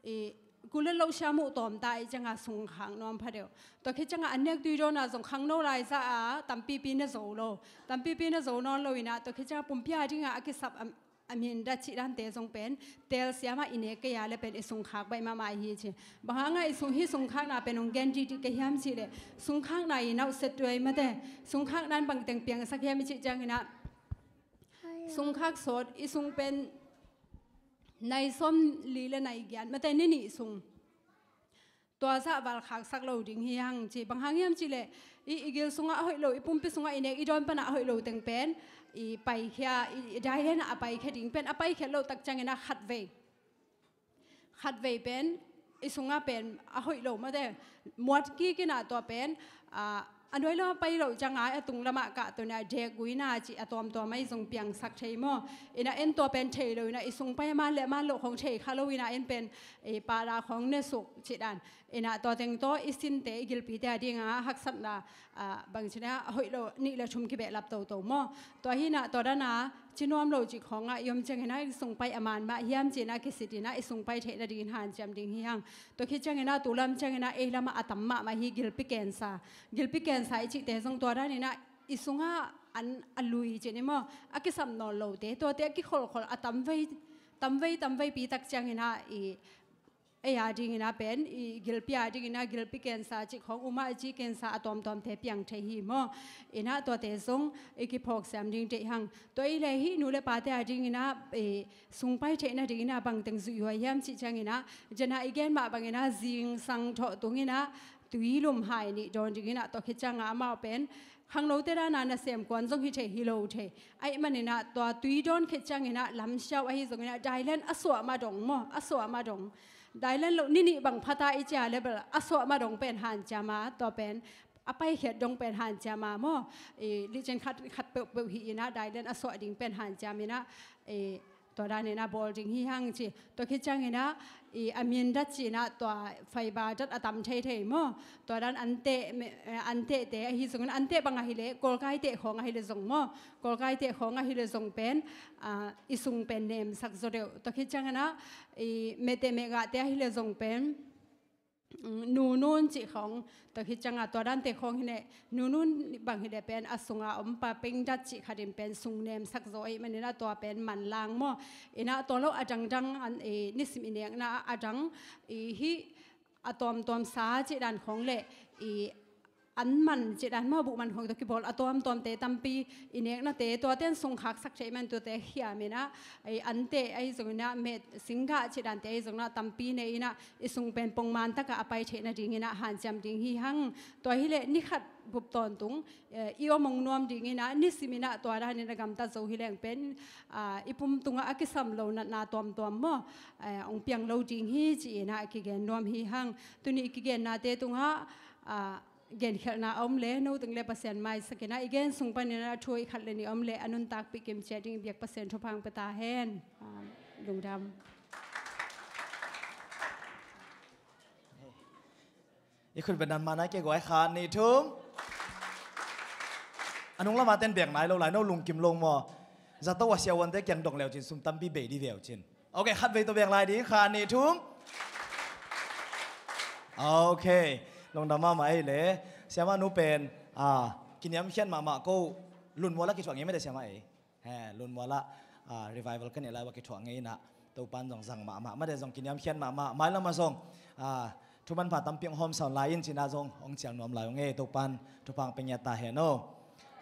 eh, kul le lo siam uh tawmta ahih ciang a sungkhak nuam pha deuh. Tua khit ciang a an nek tui dawn a zong khangno lai zah a tampipi ne zo lo. Tampipi ne zo nawn lo in ah, tua khit ciang a pumpi a ding a a kisap a, a mindat cih dante zong pen telsiam a i nek kei a le pen i sungkhak baih mahmah hi ci. Bang hang a i sung, hih sungkhakna pen hong gen dihdih ka hiam cih leh, sungkhakna i nauhset tuai mate, sungkhakna in bang teng piangsak hiam i cih ciangin ah, sungkhak sawt i sung pen nai sawm li le nai giat mate, ni nih sung tua zah valkhaksak lo ding hi hang ci. Bang hang hiam cih leh, i, i gil sungah a hoih lo, i pumpi sungah i nek i dawn pan a hoih lo teng pen i paikhia, i, i dailen ah a paikhia ding pen, a paikhiat loh tak ciangin ah khatvei, khatvei pen i sungah pen a hoih lo mate, muat kik in ah tua pen, ah, a nuai lam a pai loh ciang a, a tung lamah kah tawh in ah dek gui in ah cih a tuamtuam ah i zong piangsak thei maw. In ah en tua pen thei lo in ah, i sung pai a man le a man loh khawng thei kha lo in ah, en pen, eh, pala khawng ne suk cih dan. In ah tua teng tawh i sinte, i gilpite a ding a haksatna, ah, bang ci in ah, a hoih lo nih le thum kibehlap toto maw. Tua hi in ah tua dan a ci nuam lo cih khawng ah i om ciangin ah i sung pai a man mah hiam ci in ah kisit in ah i sung pai theih nadingin hanciam ding hi hang. Tua khit ciangin ah tu lam ciangin ah ei lamah a tam mahmah hi gilpi cancer. Gilpi cancer i cihte zong tua dan in ah i sungah an a lui ci ni maw, a kisam nawn lote, tuate a kikholkhol a tamvei, tamvei, tamveipi tak ciangin ah i Ei a dingin ah pen i gilpi a dingin ah gilpi cancer cih khawng, umah ci cancer a tuamtuamte piang thei hi maw. Inah tuate zong i kiphawksiam ding deih hang. Tua i le hih nu le pate a dingin ah i sungpai theihna dingin ah bangteng zuihhuai hiam cih ciangin ah, cianah i gen mah bangin ah zingsang thawh tungin ah tuilum hai nih dawn dingin ah, tua khit ciangah amau pen khangnote dana nasem kuan zong hi thei, hi lo thei. Ahih manin ah tua tui dawn khit ciangin ah lamsiau ahi zongin ah dailen a suah ma dong maw, a suah ma dong. Dailen lo ni nih bang phata i cia le bel a suah ma dong pen hanciam a, tua pen a paikhiat dong pen hanciam a maw. I licin khat, khat peuhpeuh hi inah dailen a suah ding pen hanciam inah, i tua danin ah bawl ding hi hang ci. Tua khit ciangin ah i a min dat ci inah tua fiber dat a tam theithei maw. Tua dan an teh, me-, eh, an tehte ahi zongin, an teh bang ahi leh kawlkai teh khawng ahi leh zong maw. Kawlkai teh khawng ahi leh zong pen, ah, i sung pen nemsak zaw deuh. Tua khit ciangin ah i mehteh mehgahte ahi leh zong pen, mm, nunun cih khawng, tua khit ciangah tua dante khawng hi leh nunun bang hi leh pen a sunga om pa pengdat cih khatin pen sung nemsak zaw ahih manin ah tua pen manlang maw. Inah tua lo a dangdang an, i nisim i nekna a dang, i hih a tuamtuam sa cih dan khawng le i an man cih dan maw, buh man khawng tawh kibawl a tuamtuamte tampi i neknate tuate an sungkhaksak thei man tuate khiam inah, i an teh ahi zongin ah met singgah cih dante ahi zongin ah tampi nei inah i sung pen pongman takah a pai theihna dingin ah hanciam ding hi hang. Tua hi leh ni khat bup tawntung, eh, i om hong nuam dingin ah nisim inah tua danin a gamtat zo hi leng pen, ah, i pum tungah a kisam lo natna tuamtuam maw, eh, hong piang lo ding hi ci inah a kigen nuam hi hang. Tuni i kigennate tungah, ah, genkhelhna a om le no teng le Pasian maisak inah i gen sung panin ah a thu i khat le nih om le a nuntakpih kim ciat ding i biak Pasian thupha hong pia ta hen. Ah, lungdam. I khut beng dan mah nai kei guai, khat nih thum. A nung lamah ten bek nai lo lai, no lungkim lo maw? Zato a siavuante kiang dong leu cin sum tampi bei di veu cin. Ok, khat vei tawh bek lai ding, khat nih thum. Ok, lungdam mahmah ei le. Siamah nu pen, ah, kiniamkhiat mahmah ko, Lunmual ah kithuah ngei mah de siamah ei. He, Lunmual ah, ah, revival ka neih lai uh a kithuah ngei inah, Topan zong zang mahmah, mate zong kiniamkhiat mahmah, mailamah zong, ah, thu manpha tampi hong hawmsawn lai in ci inah zong hong cial nuam lai uh ngei, Topan thupha hong pia ngiat ta hen aw.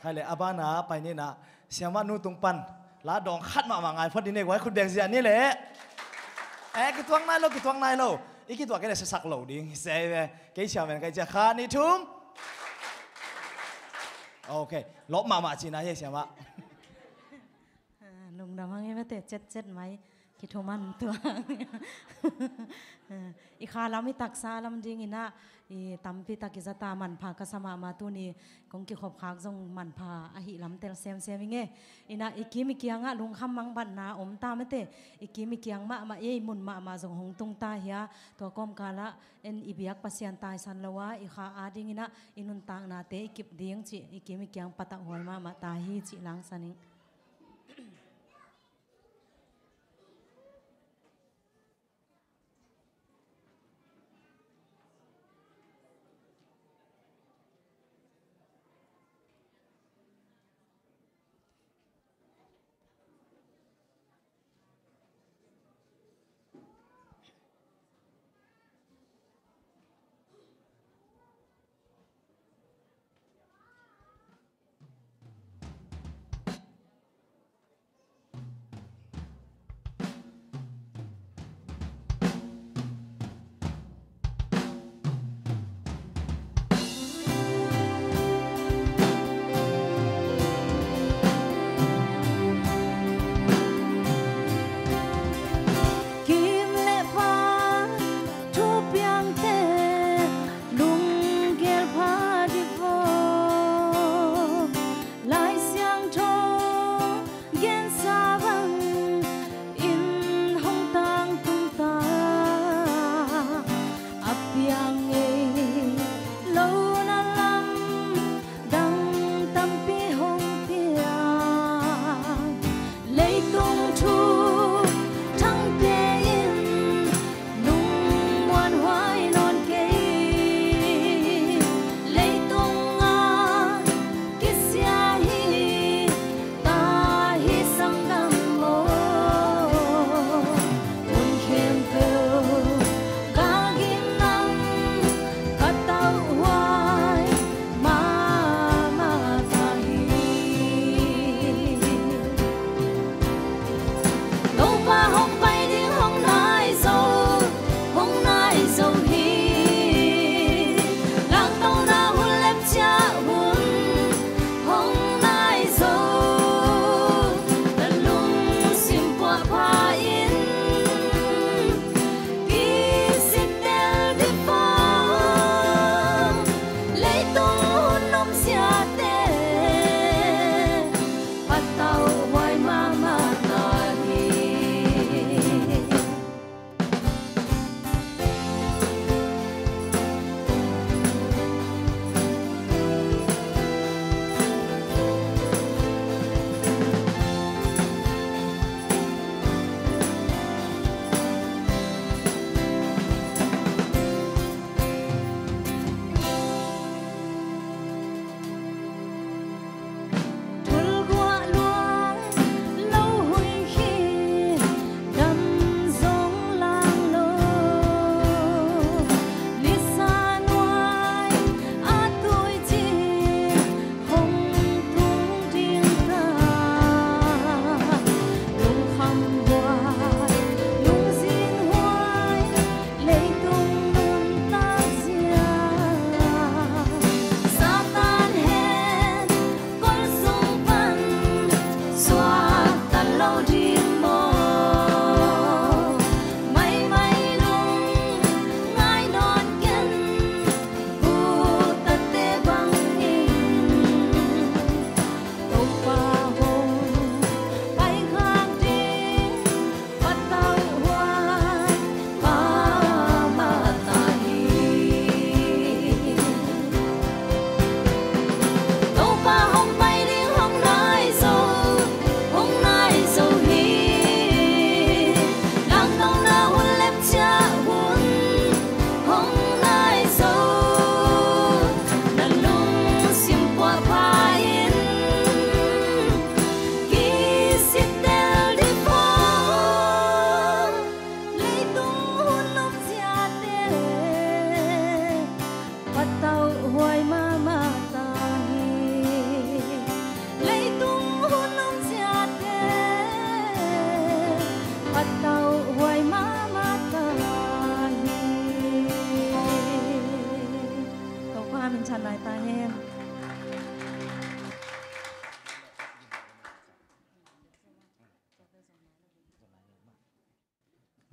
Khai le a bana pai ni inah, siamah nu tung pan la dawng khat mahmah ngai phot ni ne guai, khut beng ziah ni le. Eh, kituak nai lo, kituak nai lo. I kituak kei le sasak lo ding, sei ve. Kei siamah en kai cia, khat nih thum. Ok, lawp mahmah ci inah hi siamah. Ah, lungdam hang e mate, cetcet mai, kithuman tua. Ah, i kha lam i taksa lam ding inah, i tampi tak i zata manpha ka sa mahmah, tuni kong kikhop khak zong manpha ahih lam tel semsem i nge. Inah i kim i kiangah lungkham mangbatna om ta mate, i kim i kiang mahmah, ei mun mahmah zong hong tung ta hi a, tua kawmkalah en i biak Pasian taisan lo a, i kha a ding inah i nuntaknate i kip ding cih i kim i kiang patah huai mahmah ta hi cih langsan ing.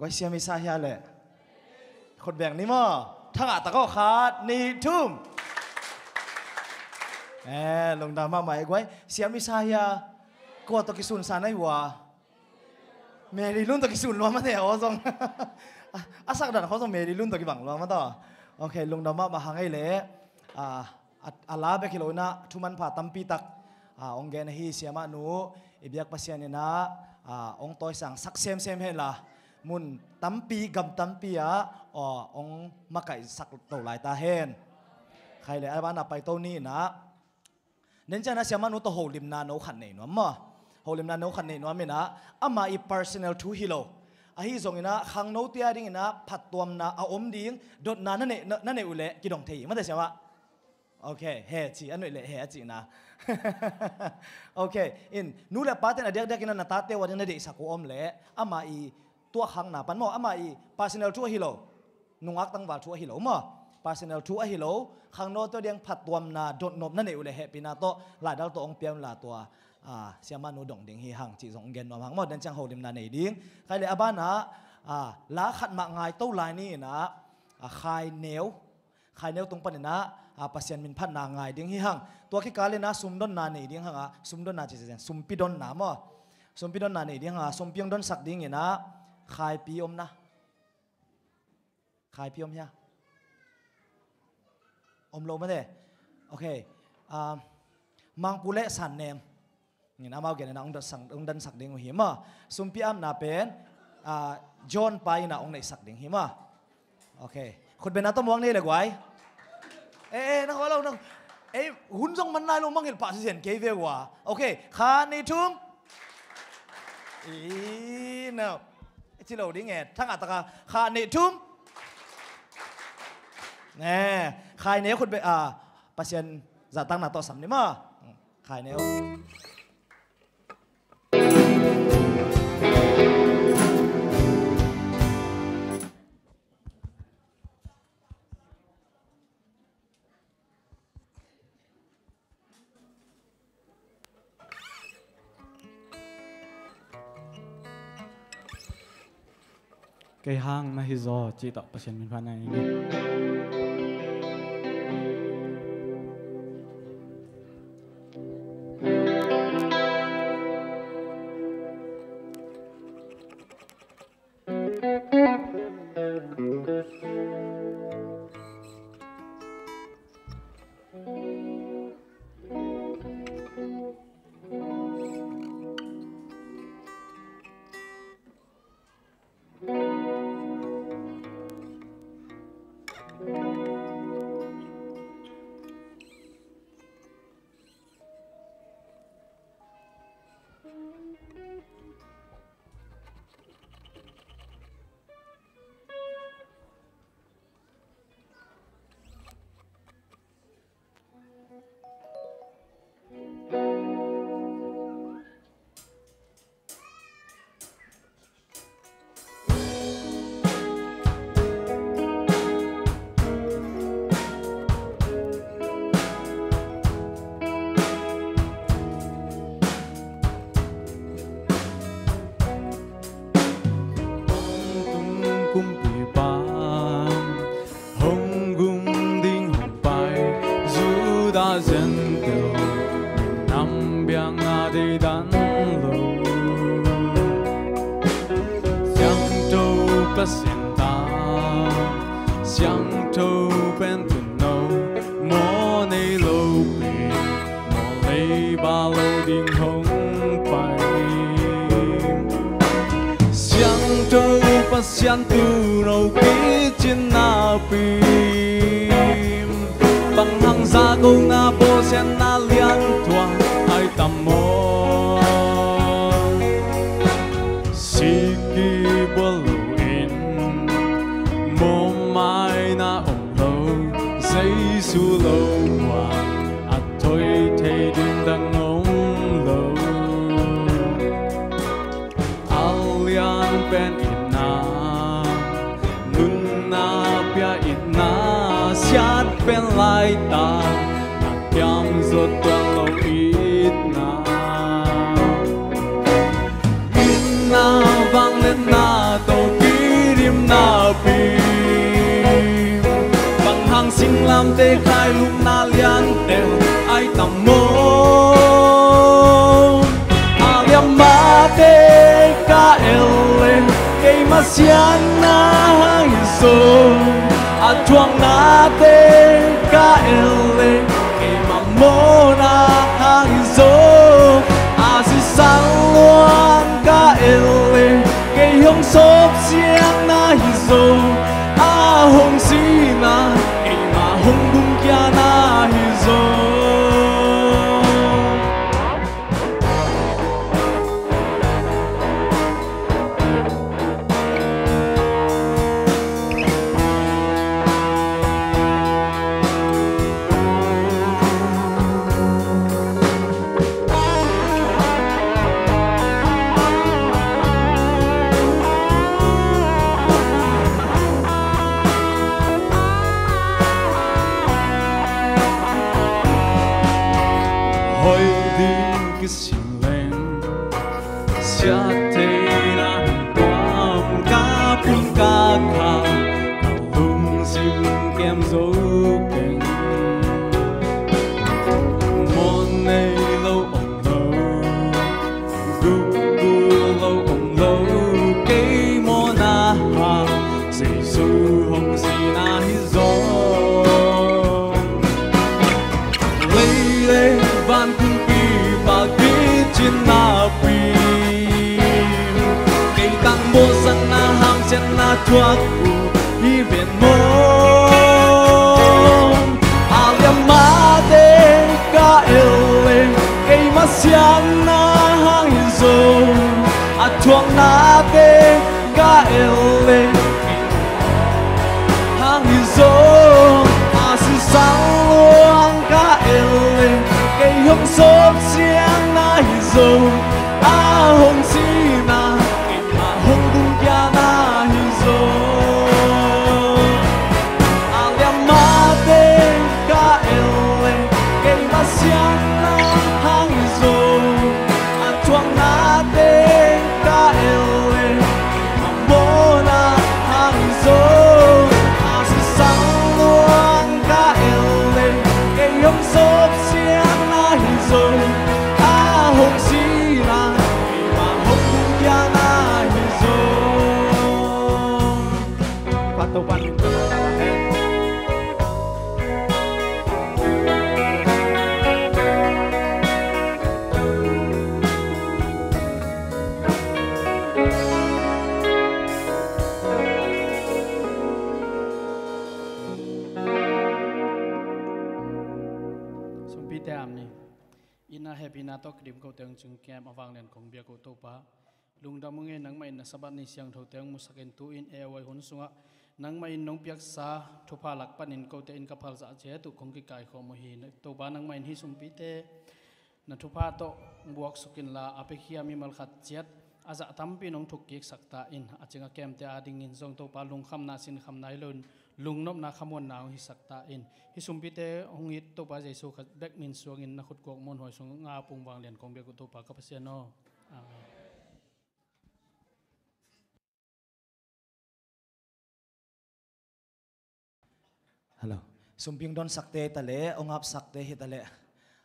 Guai, Siam Isaiah le. Khut beng ni maw. Thangah tak aw, khat, nih, thum. Eh, lungdam mahmah ei guai. Siam Isaiah kua tawh kisunsa na hi ua? Mary Lun tawh kisun lua mate aw zong. A, a sakdan khaw zong Mary Lun tawh kibang lua mate aw. Ok, lungdam mahmah hang ei le. Ah, a, a la bek hi lo inah, thumanpha tampi tak, ah, hong gen ahi Siamah nu, i biak Pasian inah, ah, hong tawisang sak semsem henla, mun tampi, gam tampi ah, aw, hong makaihsak to lai ta hen. Khai le, a banah paito ni inah. Nen cianah Siamah nu tawh holimna no khat nei nuam maw? Holimna no khat nei nuam inah, amah i personal thu hi lo. Ahi zong inah, khangnote a ding inah, phattuamna a om ding, dotna na neih, na, na neih uh leh, kidong thei hi, mate Siamah. Ok, he ci, a nuih leh he a cihna. Ok, in, nu le pate'n a diakdiak inah na tate uh a ding na deihsak uh om leh, amah i tuakhakna pan maw, amah i personal thu ahi lo, nungak tangval thu ahi lo maw, personal thu ahi lo, khangnote a ding phattuamna, dotnop na neih uh leh hehpihna tawh, laidal tawh hong pia unla tua, ah, Siamah nu dong ding hi hang cih zong hong gen nuam hang maw, den ciang holimna nei ding. Khai le a banah, ah, la khat mah ngai to lai ni inah, ah, Khai Neu, Khai Neu tung panin ah, ah, Pasian min phatna ngai ding hi hang. Tua kikal inah sumdonna nei ding hang ah, sumdonna ci zen, sumpi donna maw. Sumpi donna nei ding hang ah, sumpi hong donsak ding inah, Khaipi om na. Khaipi om hia? Om lo mate. Ok. Ah, Mangpu le San Nem. Ngin amau gen inah hong dansak, hong dansak ding uh hi maw. Sumpi apna pen, ah, John pa inah hong neihsak ding hi maw. Ok. Khutbetna tawh muak ni le guai. Eh, eh, na khua lo, na. Eh, hun zong man nai lo, mangngilh pah sizen kei ve ua. Ok. Khat, nih, thum. Ih, no. Ci lo ding e. Thangah tak a. Khat, nih, thum. Ne. Khai Neu khutbet, ah, Pasian zahtakna tawh sam ni maw. Khai Neu. Kei hang na hi zaw cih tawh Pasian min phatna nei ni. Kumpipa hong gum ding hong pai, Judah Gentile minam biakna deidan lo. Siangtho Pasian ta, siangtho pen tuuno, mawh nei lo pi, mawh leiba lo ding hong pai. Siangtho Pasian tuuno kicin napi, bang hang za ko na bawlsiatna lian tuang ai tam maw? Sik kibua lo in, mawhmaina om lo, Jesu lo ua a thoi thei ding dang om lo. A lian pen itna, nunna pia itna, siat pen laitak, a kiam zuat tuan lo itna. Itna vangliatna tawh ki Sianna hang hi zo, a thuaknate ka el leh, keimah mawhna hang hi zo. A sisan luang ka el leh, kei hong sawp sianna hi zo. A hong sihna, keimah hong bumkiana hi zo. Hoih ding kisin leng, siattheihna tuam ka pun ka kha, ka lungsim kem zo keng. Mawh nei lo om lo, gupkul lo om lo, kei mawhna hang Jesu hong sihna hi zo. Lei le van kumpipa kicin napi, kei tang mawhsakna hang sianna thuak uh hi ven maw. A liammate ka el leh, keimah sianna hang hi zo. A thuaknate ka el leh, hang hi zo. A sisan luang ka el leh, kei hong sawp sianna hi zo. A hong sihna, a hong bumkiana hi zo. A liammate ka el leh, keimah sianna hang hi zo. A thuaknate ka el leh, keimah mawhna hang hi zo. A sisan luang ka el leh, kei hong sawp sianna hi zo. A hong sihna, keimah hong bumkiana hi zo. Phat Topa min tawh. Sumpite amen. Inn ah hehpihna tawh ka dim kote hong cingkem a vanglian kong biak uh Topa, lungdam ung ei. Nangmah in na Sabbath ni siangthote hong musakin tu-in A Y hun sungah nangmah in nong piaksa thupha lak panin kote inn ka phalzah ciat uh kong kikaikhawm uh hi. Topa, nangmah in hih sumpite na thupha tawh buaksuk inla, a piakhia mimal khat ciat a zah tampi in hong thukkiksak ta in. A cing a kemte adingin zong Topa, lungkhamna sinkhamna hi loin lungnopna khamuanna hong hisak ta in. Hih sumpite hong it Topa Jesu Khrih bek min suangin na khutkuak muanhuai sungah ap ung, vanglian kong biak uh Topa ka Pasian aw. Amen. Hello. Sumping donsakte hi taleh, hong apsakte hi taleh,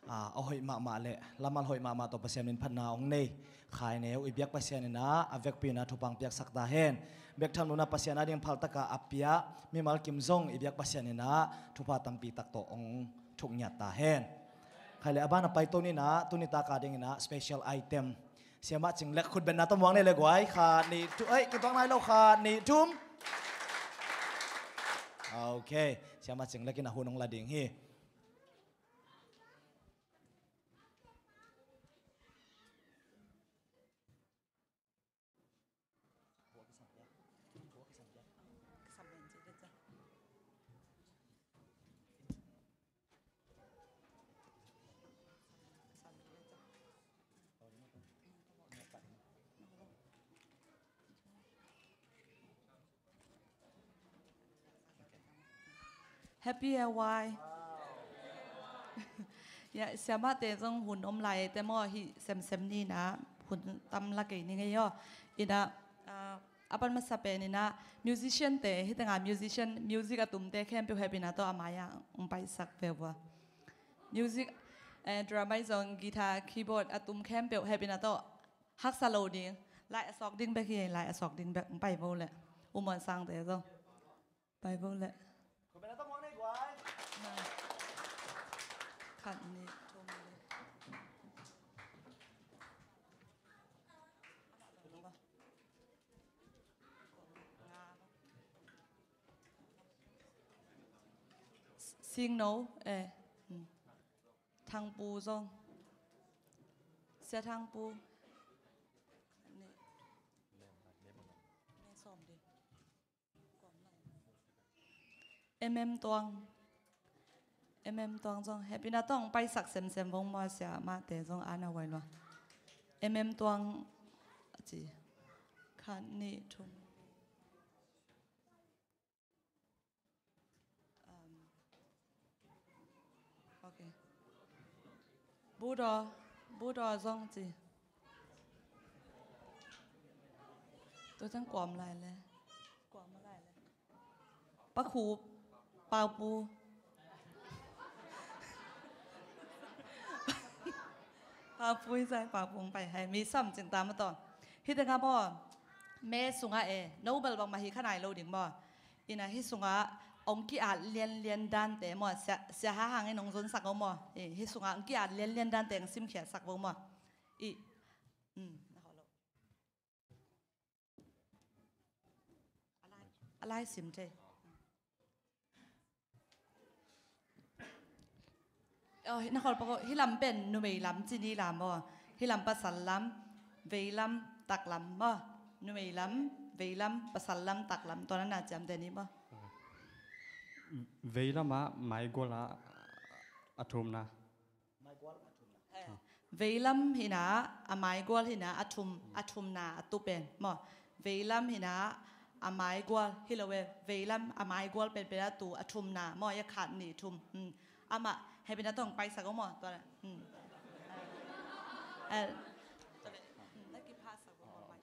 ah, a hoih mahmah leh lamal hoih mahmah tawh Pasian min phatna hong nei Khaineu i biak Pasian in ah a vekpi in ah thupha hong piaksak ta hen. Bek tham lo in ah Pasian ading phaltak a a pia mimal kim zong i biak Pasian in ah thupha tampi tak tawh hong thuk ngiat ta hen. Khai leh a ban a paito ni in ah, tuni tak ading in ah special item, Siamah Cing Lek khut benna tawh muang ni leh guai. Khat, nih, thum. Ei, kituak nai lo. Khat, nih, thum. Ok. Siamah Cing Lek in a hun hong la ding hi. Happy A Y. Ya, siamahte zong hun om lai te maw, hih semsem ni in ah hun tam la kei ning ei aw. In ah, ah, a pan masa pen in ah musician te, hih tengah musician, music a tumte khempeuh hehpihna tawh a mai-ah hong paisak ve uh a. Music, eh, drama i zong guitar, keyboard a tum khempeuh hehpihna tawh haksa lo ding. Lai a sawk ding bek hi, lai a sawk ding bek. Pai vo leh. U Muan Sangte zong. Pai vo leh. Khat, nih, thum, li. Singno, eh. Hmm. Thangpu zong. Sia Thangpu. Nih. Nih sawm ding. M M Tuang. M M Tuang zong. Hehpihna tawh paisak semsem vong maw, sia mahte zong ana huai lua. M M Tuang a ci. Khat, nih, thum. Um, ok. Budaw, Budaw zong ci. Tua ciang kuam lai le. Kuam lai le. Pakhu, Paupu. Paupu hi zai, Paupu hong pai hai. Mi sam cing ta maw taw. Hih tengah maw. Me sungah e. Nobel bangmah hi kha nai lo ding maw. Ina hih sungah hong ki-at lianlian dante maw. Sia, sia ha hangin hong zonsak o maw. I, hih sungah hong ki-at lianlian dante hong simkhiatsak vo maw. I, mm, na hawh lo. A lai, a lai sim thei. Oh, na khol pako, hih lam pen numei lam ci ni lam maw. Hih lam pasal lam, vei lam, tak lam maw. Numei lam, vei lam, pasal lam, tak lam. Tua na na ciamte ni maw. Vei lam ah maigual ah a thumna. Vei lam hi na, a maigual hi na, a thum, a thumna a tu pen maw. Vei lam hi na, a maigual hi lo e. Vei lam a maigual penpen a tu, a thumna maw, ya khat nih thum. Hmm. Amah hehpihna tawh paisak o maw, tua na. Hmm. Eh. Hmm, na kiphasak o maw, mai.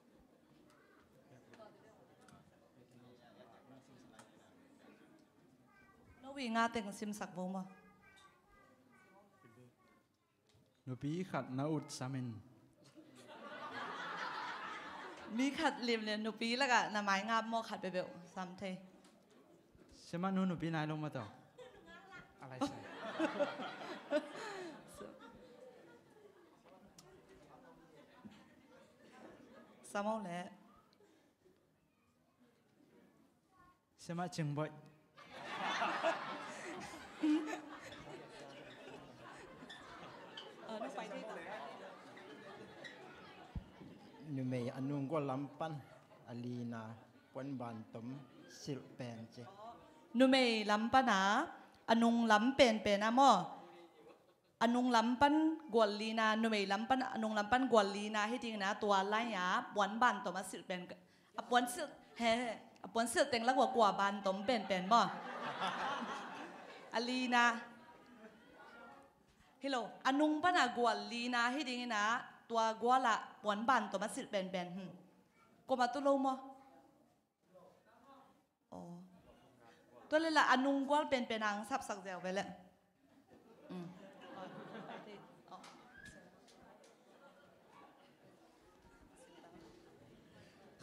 No wi nga teng simsak vo maw. Nupi khat na ut sam in. Mi khat lim le nupi lakah na mai ngap maw, khat peuhpeuh sam thei. Sia mah nu nupi nai lo maw taw. A lai sai. Sam o le. Sia mah cing boih. Numei a nunggual lam pan a lina puan ban tom silh pen ci. Numei lam pan a, a nung lam penpen a maw. A nung lam pan gual lina, numei lam pan, a nung lam pan gual lina hi ding na, tua lai-a puan ban tom a silh pen, a puan silh, he, he, a puan silh teng lak ua kua ban tom penpen maw. A lina. Hi lo, a nung pan a gual lina hi ding ina, tua gual ah puan ban tom a silh penpen. Hmm. Kua mah tu lo maw. Aw. Tua leh la a nunggual penpen ang sapsak ziau ve leh. Mm.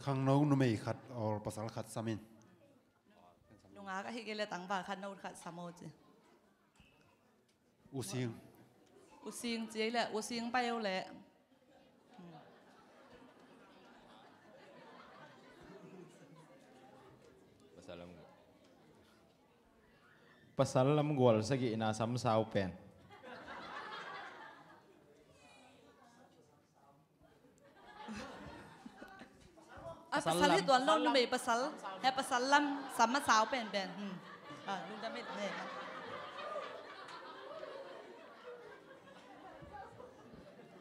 Khangno numei khat or pasal khat sam in. Nungak ahi kei leh tangval khat no khat sam o ci. U Sing. U Sing ci leh, U Sing pai o leh. Pasal lam, pasal lam gual sagihna sam sau pen. A pasal hi tuan lo numei pasal. He pasal lam sam a sau penpen. Hmm. Ah, lungdam it. He.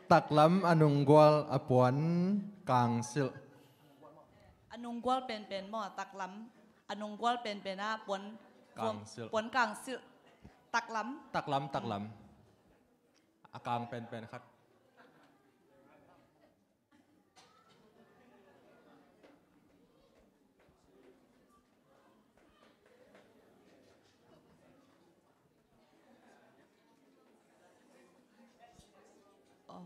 Taklam a nunggual a puan kangsilh. A nunggual penpen maw, taklam. A nunggual penpen a puan kangsilh. Puan kangsilh. Taklam. Taklam, taklam. A kang penpen khat. Oh.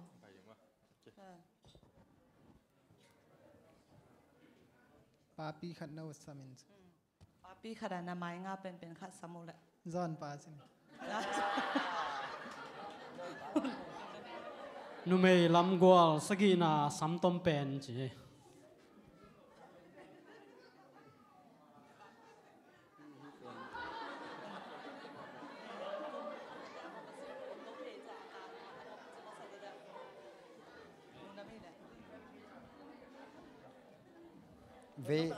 Papi khat na utsam in. Papi khat a na mai nga penpen khat sam uh leh. Zawn pa cin. Numei lam gual sagihna samtom pen ci. Vei,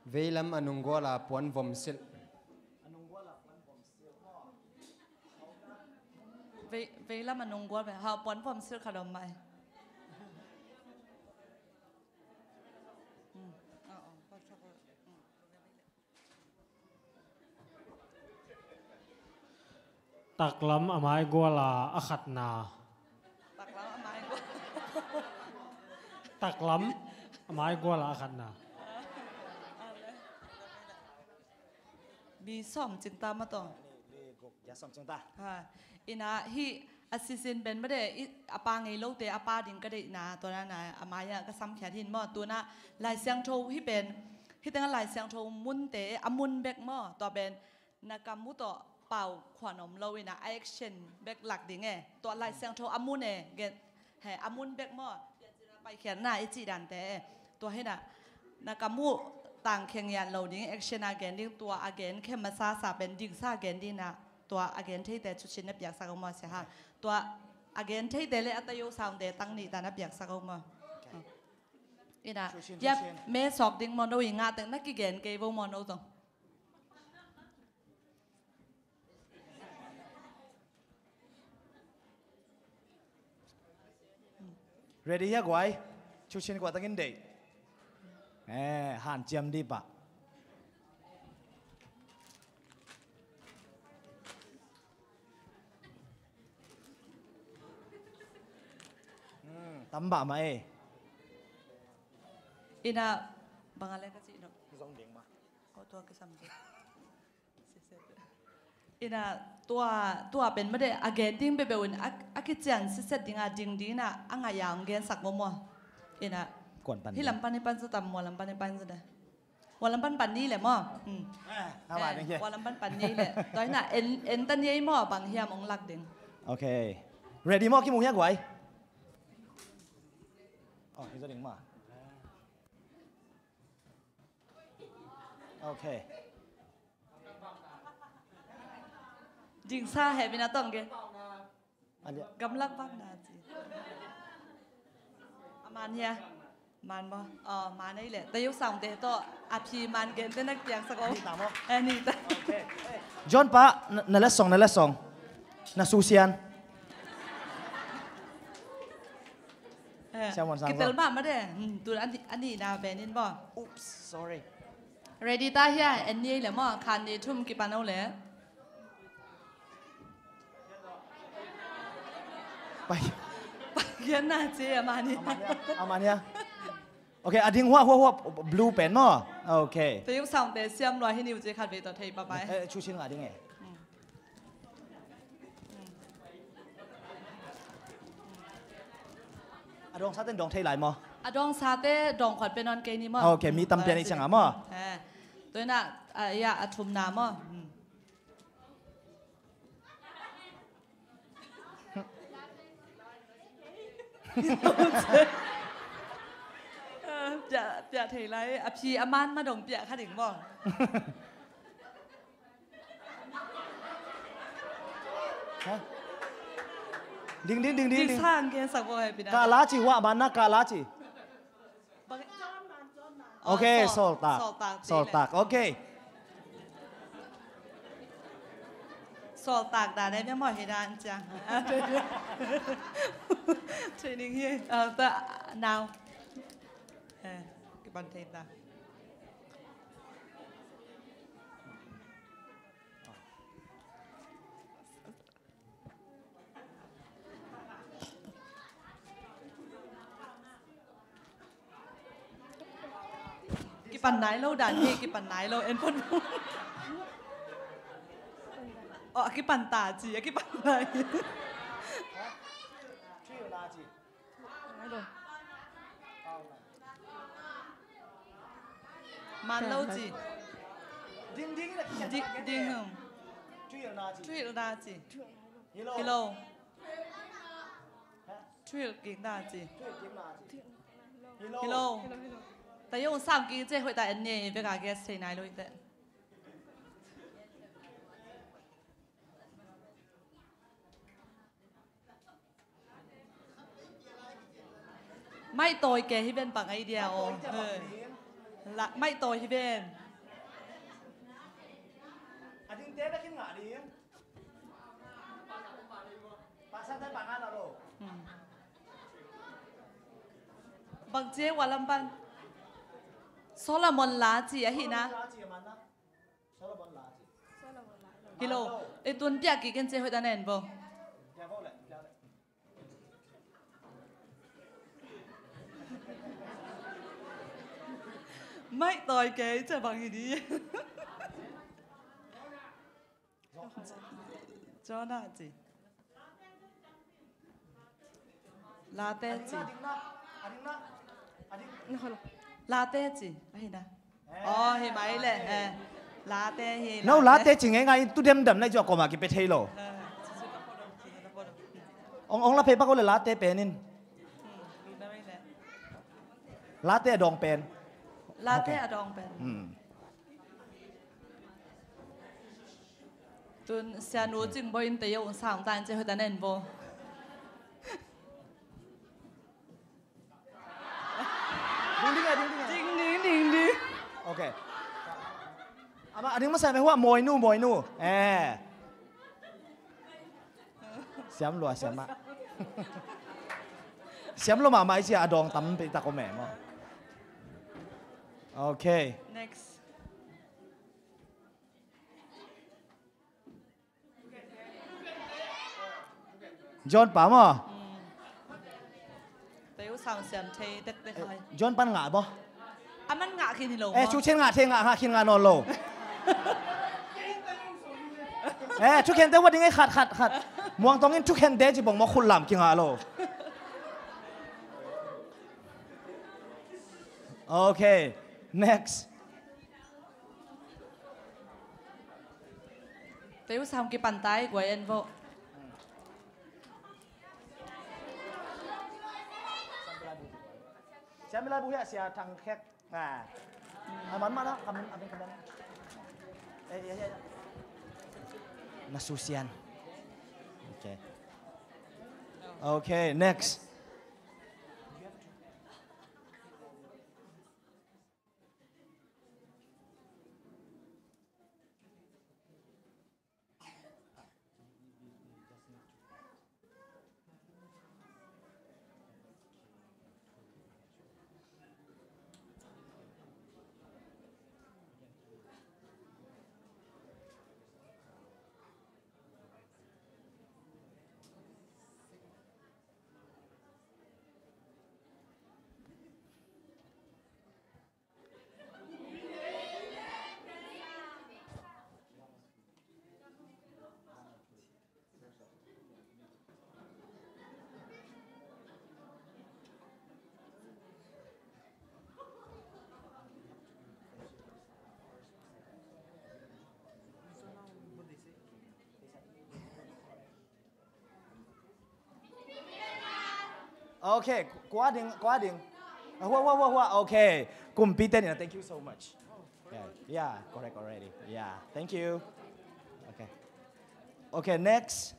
veilam a nunggual a puan vom silh. Vei, veilam a nunggual ve. Ha, puan vom silh khat om mai. Hmm. Ah, oh, khat, khat, hmm. Taklam a maigual a a khatna. Taklam a maigual. Taklam a maigual a a khatna. Mi sawm cing ta mah tawh. Li, li, guk, ya sawm cing ta. Ha. Ina hih a sisin pen mah de, a pa ngei lote a pa ding ka deihna, tua na na a mai-ah ka samkhiat hin maw. Tuna Lai Siangtho hih pen, hih tengah Lai Siangtho munte a mun bek maw. Tua pen na kam uh tawh pau khuan om lo ina a action bek lak ding e. Tua Lai Siangtho a mun e, gen, he, a mun bek maw. Paikhiatna i cih dante e. Tua hina na kam uh tangkhia ngiat lo ding, action a gen ding, tua a gen khem masa sa pen dingsa gen ding na, tua a gen theite cucin na piaksak uh maw sia ha. Tua a gen theite le a tayo soundte tang nih ta na piaksak uh maw. Ina, cucin, ya, cucin. Me sawk ding maw, no i ngah teng na kigen kei vo maw, no zong. Ready hia guai? Cucin kua takin deih. Eh, hanciam dih pah. Hmm, tambah mah eh. Ina, bang a le ka cih no. Zong ding mah. Ko tua kisam ding. Ina tua, tua pen mah de, a gen ding bebeu in a, a kician siset ding a ding ding ina a ngah ya hong gensak maw maw. Ina kuan pan hih lam pan i pan sa tam, mua lam pan i pan sa de. Mua lam pan pan ni le maw. Hmm. Eh, a ma ding ye. Mua lam pan pan ni le. Tua ina en, en ta ni ei maw, bang hiam hong lak ding. Okay. Ready maw, kimu hia guai? Oh, hi zo ding maw. Okay. Dingsa heh bina tong ge. Gamlak bang na ci. A man hia. Man maw. Oh, man ei le. Tayo soundte tawh a phi man gente nak piang sa ko. Ni ta maw. Eh, ni ta. Okay. John pa, na, na letsong, na letsong. Na susian. Eh, siamuan sang kitel mah mah de. Hmm, tu ani, ani na benin maw. Oops, sorry. Ready ta hia, en ni le maw, khan ni thum kipan o le. Pai. Pai kian na ci, a man hia. A man hia. Okay, a ding hua, hua, hua, blue pen maw. Okay. Te yung soundte siam lua hi ni u ci khat ve tawh thei pa pai. Eh, eh, cu sin nga ding eh. Hmm. A dawngsate dawng thei lai maw? A dawngsate dawng khuat pe nawn kei ni maw? Ok, mi tam pian i ciang a maw? Eh, tua ina, ah, ya, a thumna maw? Hmm. Piah, piah thei lai, a phi a man ma dong piah kha ding maw? Ha? Ding, ding, ding, ding, ding. Sang ke sak bo hai pina. Ka la ci hua man na ka la ci. Bang-, ok, oh, sawl, sawltak. Sawltak, sawltak. Ok. Sawltak dan eh, mia mawh hi dan ciang. Training hi. Uh, ta, now. Eh, kipan thei ta. Kipan nai lo dan hi, kipan nai lo en phot. Oh, kipan ta ci, kipan nai. Nai lo. Man lo ci. Ding, ding, ding, ding. Thuhilhna ci. Thuhilhna ci. Hi lo. Hi lo. Thuhilh kikna ci. Thuhilh kikna ci. Hi lo. Hi lo. Tayo sang kik ci, hoih ta en ni, bek a guess thei nai lo hi teh. Maih tawi ke hi ven bang idea aw. Maih tawi ke bang hi ding. La, maih tawi hi ven. A dingte bek in ngah ding. Pasal te bang ngah lo. Hmm. Bang ci e, ua lam pan. Solomon la ci ahi na. Solomon la ci a man na. Solomon la ci. Hi lo. E, tun piak kik in ci, hoih ta na en vo. Piak vo le, piak le. Maih tawi ke ci bang hi ding. Jonah ci. Late ci. Late ci. Ahi na. Oh, hi mai le. Eh. Late hi. No, late ci ngei ngei, tu demdam na i zuak koma kipia thei lo. Eh. Ong, ong la phei pak o le late pen in. Late a dawng pen. Late a dawng pen. Hmm. Tun sianu Cing Bawi in te yo sang ta in ci, hoih ta na en vo. Ding ding a, ding ding a. Ding ding, ding ding. Okay. Ama, a ding masa me hua, mawinu, mawinu. Eh. Siam lua, siam mah. Siam lua mahmah i ci a, a dawng tampi tak om e maw. Okay. Next. John pa maw? Mm. Teu sang siam thei tektek hai. John pan ngah maw? A man ngah khin hi lo maw? Eh, Thu Khen ngah thei, ngah, ngah khin, ngah nawn lo. Eh, Thu Khen te ua ding e, khat, khat, khat. Muang Tong in Thu Khen te ci bawng maw, khut lam kingah lo. Okay, next. Teu sang kipan ta i, guai en vo. Siam i lai bu hiah, Sia Thang Khek. Ah. A man mah na, kamin, kamin, kamin. Eh, ya, ya, ya. Na su sian. Okay. Okay, next. Okay, kua ding, kua ding. Ah, hua, hua, hua, hua. Okay. Kumpi te ni na, thank you so much. Yeah, yeah, correct already. Yeah, thank you. Okay. Okay, next.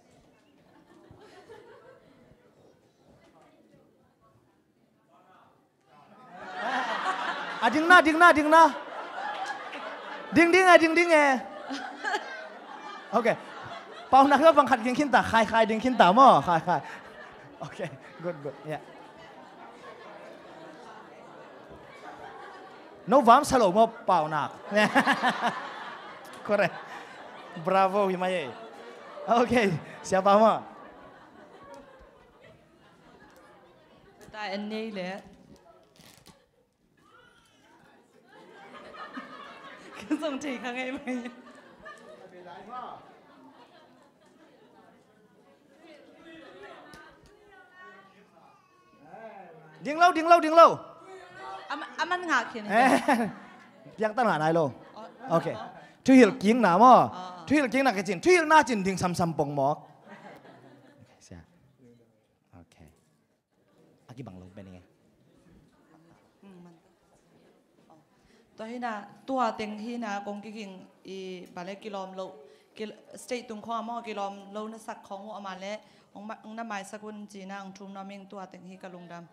A ding na, ding na, ding na. Ding ding e, ding ding e. Okay. Paunak lo, bang khat ding khin ta, khai khai ding khin ta maw, khai khai. Okay, good, good. Yeah. No vam sa lo maw, Paunak. Correct. Bravo hi mai e. Okay, siapa maw? Ta en ngei leh. Ka zong thei kha ngei mai. Ding lo, ding lo, ding lo. A man, a man ngah khin hi. Eh. Piangtan ngah nai lo. Ok. Thuhilh kikna maw? Thuhilh kikna kicin. Thuhilhna cin ding samsam pongmawk. Ok. A kibang lo pen ing e. Tua hi na, tua teng hi na, kong kiging i bale kilawm lo. Kil-, stage tung khawng a maw, kilawm lo na sak khawng uh a mah leh hong ma-, hong na maisak un ci na, hong thum nuam ing. Tua teng hi ka lungdam.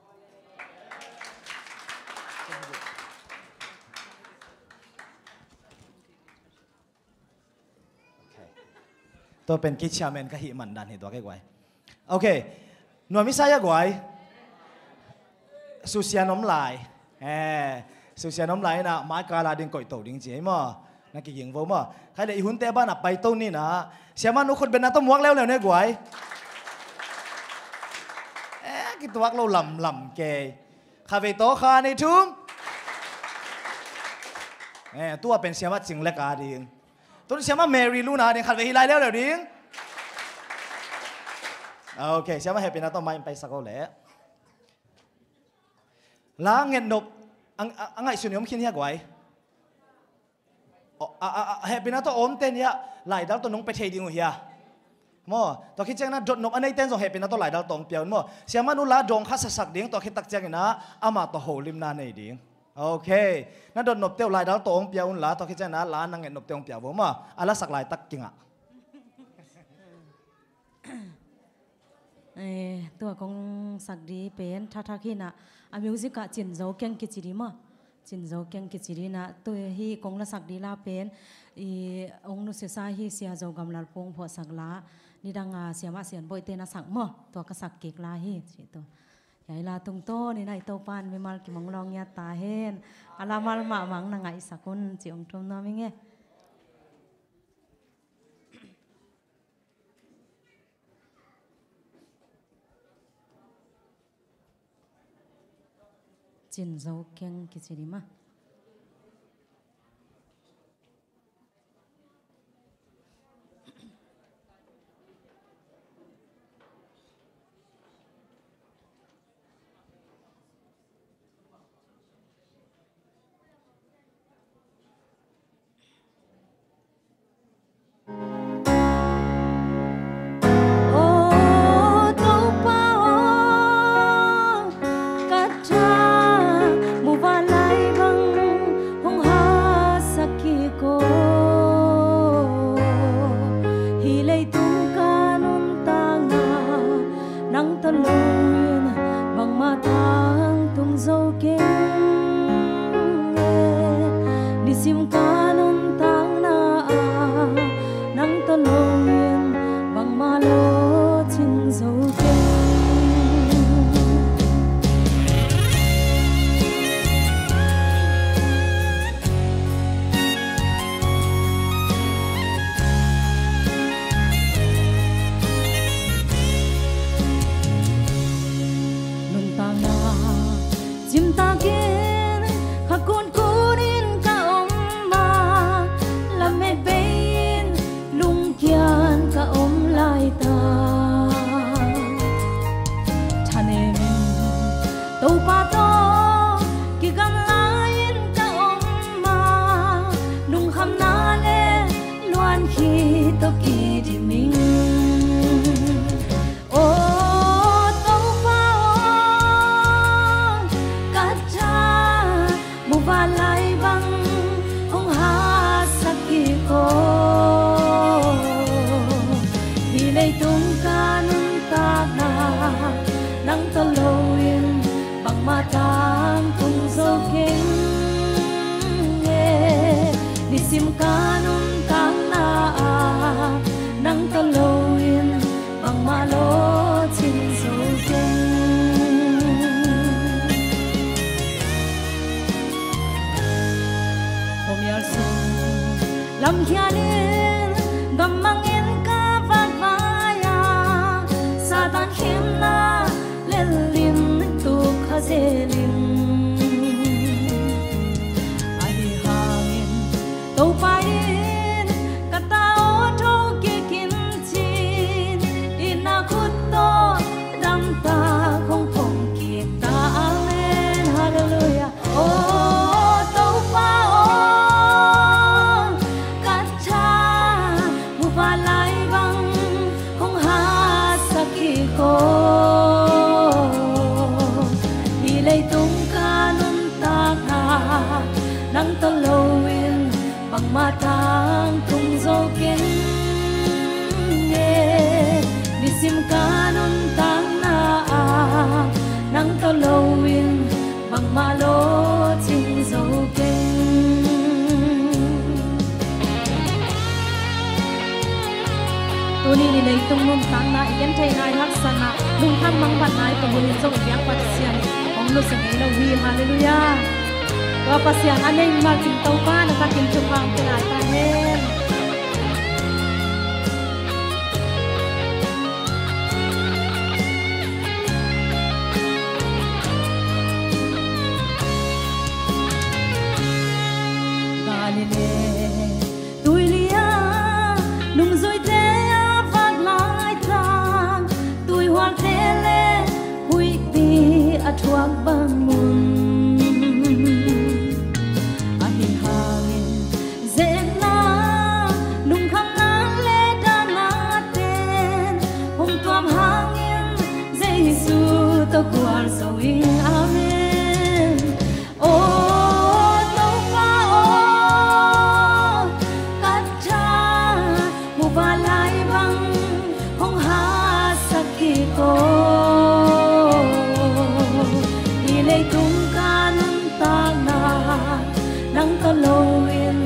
Ok. Tua pen kei chairman ka hih man dan hi tua kei guai. Ok. Nuam i sa ia guai. Susia nuam lai. Eh, susia nuam lai na, mai kal a ding koih to ding ci ei maw. Na kiging vo maw. Khai le i hunte banah pai to ni na. Siamah nu khut beng na tawh muak leuleu ne guai. Eh, kituak lo lamlam kei. Kha vei tawh kha nei thum. Eh, tua pen siamah Cing lek a ding. Tun siamah Mary Luna ding, khat vei hi lai leuleu ding. Ok, siamah hehpihna tawh mai in paisak o leh. La ngetnop a, a, a ngaihsun i om khin hia guai? O, a, a, a, hehpihna tawh a omte ni a, laidal tawh nong pia thei ding uh hia? Maw, tua khit ciangin a dotnop a neite in zong hehpihna tawh laidal tawh hong pia un maw. Siamah nu la dawng khat sasak ding, tua khit tak ciangin a, amah tawh holimna nei ding. Ok. Na dotnopte uh laidal tawh hong pia un la, tua khit ciangin a la na ngetnopte hong pia vo maw. A lasak laitak kingah. Eh, tua kong sak di pen thathak hi na, a music ah Cin Zo Keng kici di maw. Cin Zo Keng kici di na, tua hi kong lasak di la pen i ong nusisa hi Sia Zo Gam Lal Pung phuahsak la, nidang a Siamah Sian Boih te na sak maw, tua ka sak kik la hi ci tua. Hiai la tungtawn in a i Topa in mimal kimang lawng ngiat ta hen. A la mal mahmah na ngaihsak un ci ong thum nuam ing e. Cin Zo Keng kici di maw. Aw Topa aw, ka tha muvanlai bang hong hahsak kik aw. Hih leitung ka nuntakna nang tawh lo in bangmah tangtung zo keng e. Nisim ka nuntakna ah nang tawh lo in bangmah lawhcing zo keng. Nuntakna cimtakin kha kunkun in ka om a, lamet bei in lungkiat ka om laitak. Thanem in Topa tawh kigamla in ka om a, lungkhamna leh luan khit tawh kidim ing. Aw Topa aw, ka tha muvanlai bang hong hahsak kik aw. Hih leitung ka nuntakna nang tawh lo in bangmah tangtung zo keng e. Nisim ka nuntakna ah nang tawh lo in bangmah lawhcing zo keng. Khuamial sung lamkhian in gammang in ka vatvai a, Satan khemna lel in tuk kha zel ing. Ahi hangin Topa in ka ta aw tho kik in cin, itna khut tawh damtak hong phong kik ta. Amen. Halleluiah. Aw Topa aw, Loin bangmah tangtung zo keng e, nisim ka nuntakna ah nang tawh loin bangmah lawhcing zo keng. Tuni ni leitung nuntakna i gentheihna i haksatna lungkham mangbatna i pahulin zong i biak Pasian hong nusia ngei lo hi. Halleluiah. Tua Pasian a nei mimal kim Topa na takin thupha hong pia lai ta hen. Galilee tuili-a nungzuite a vak laitak, tuihualte le huihpi a thuak bang mun. Ahi hangin ze-etna, lungkhamna le dahna ten hong tuam hangin Jesu tawh gualzo ing. Amen. Aw Topa aw, ka tha muva lai bang hong hasak kik aw. Hih leitung ka nuntakna nang tawh loin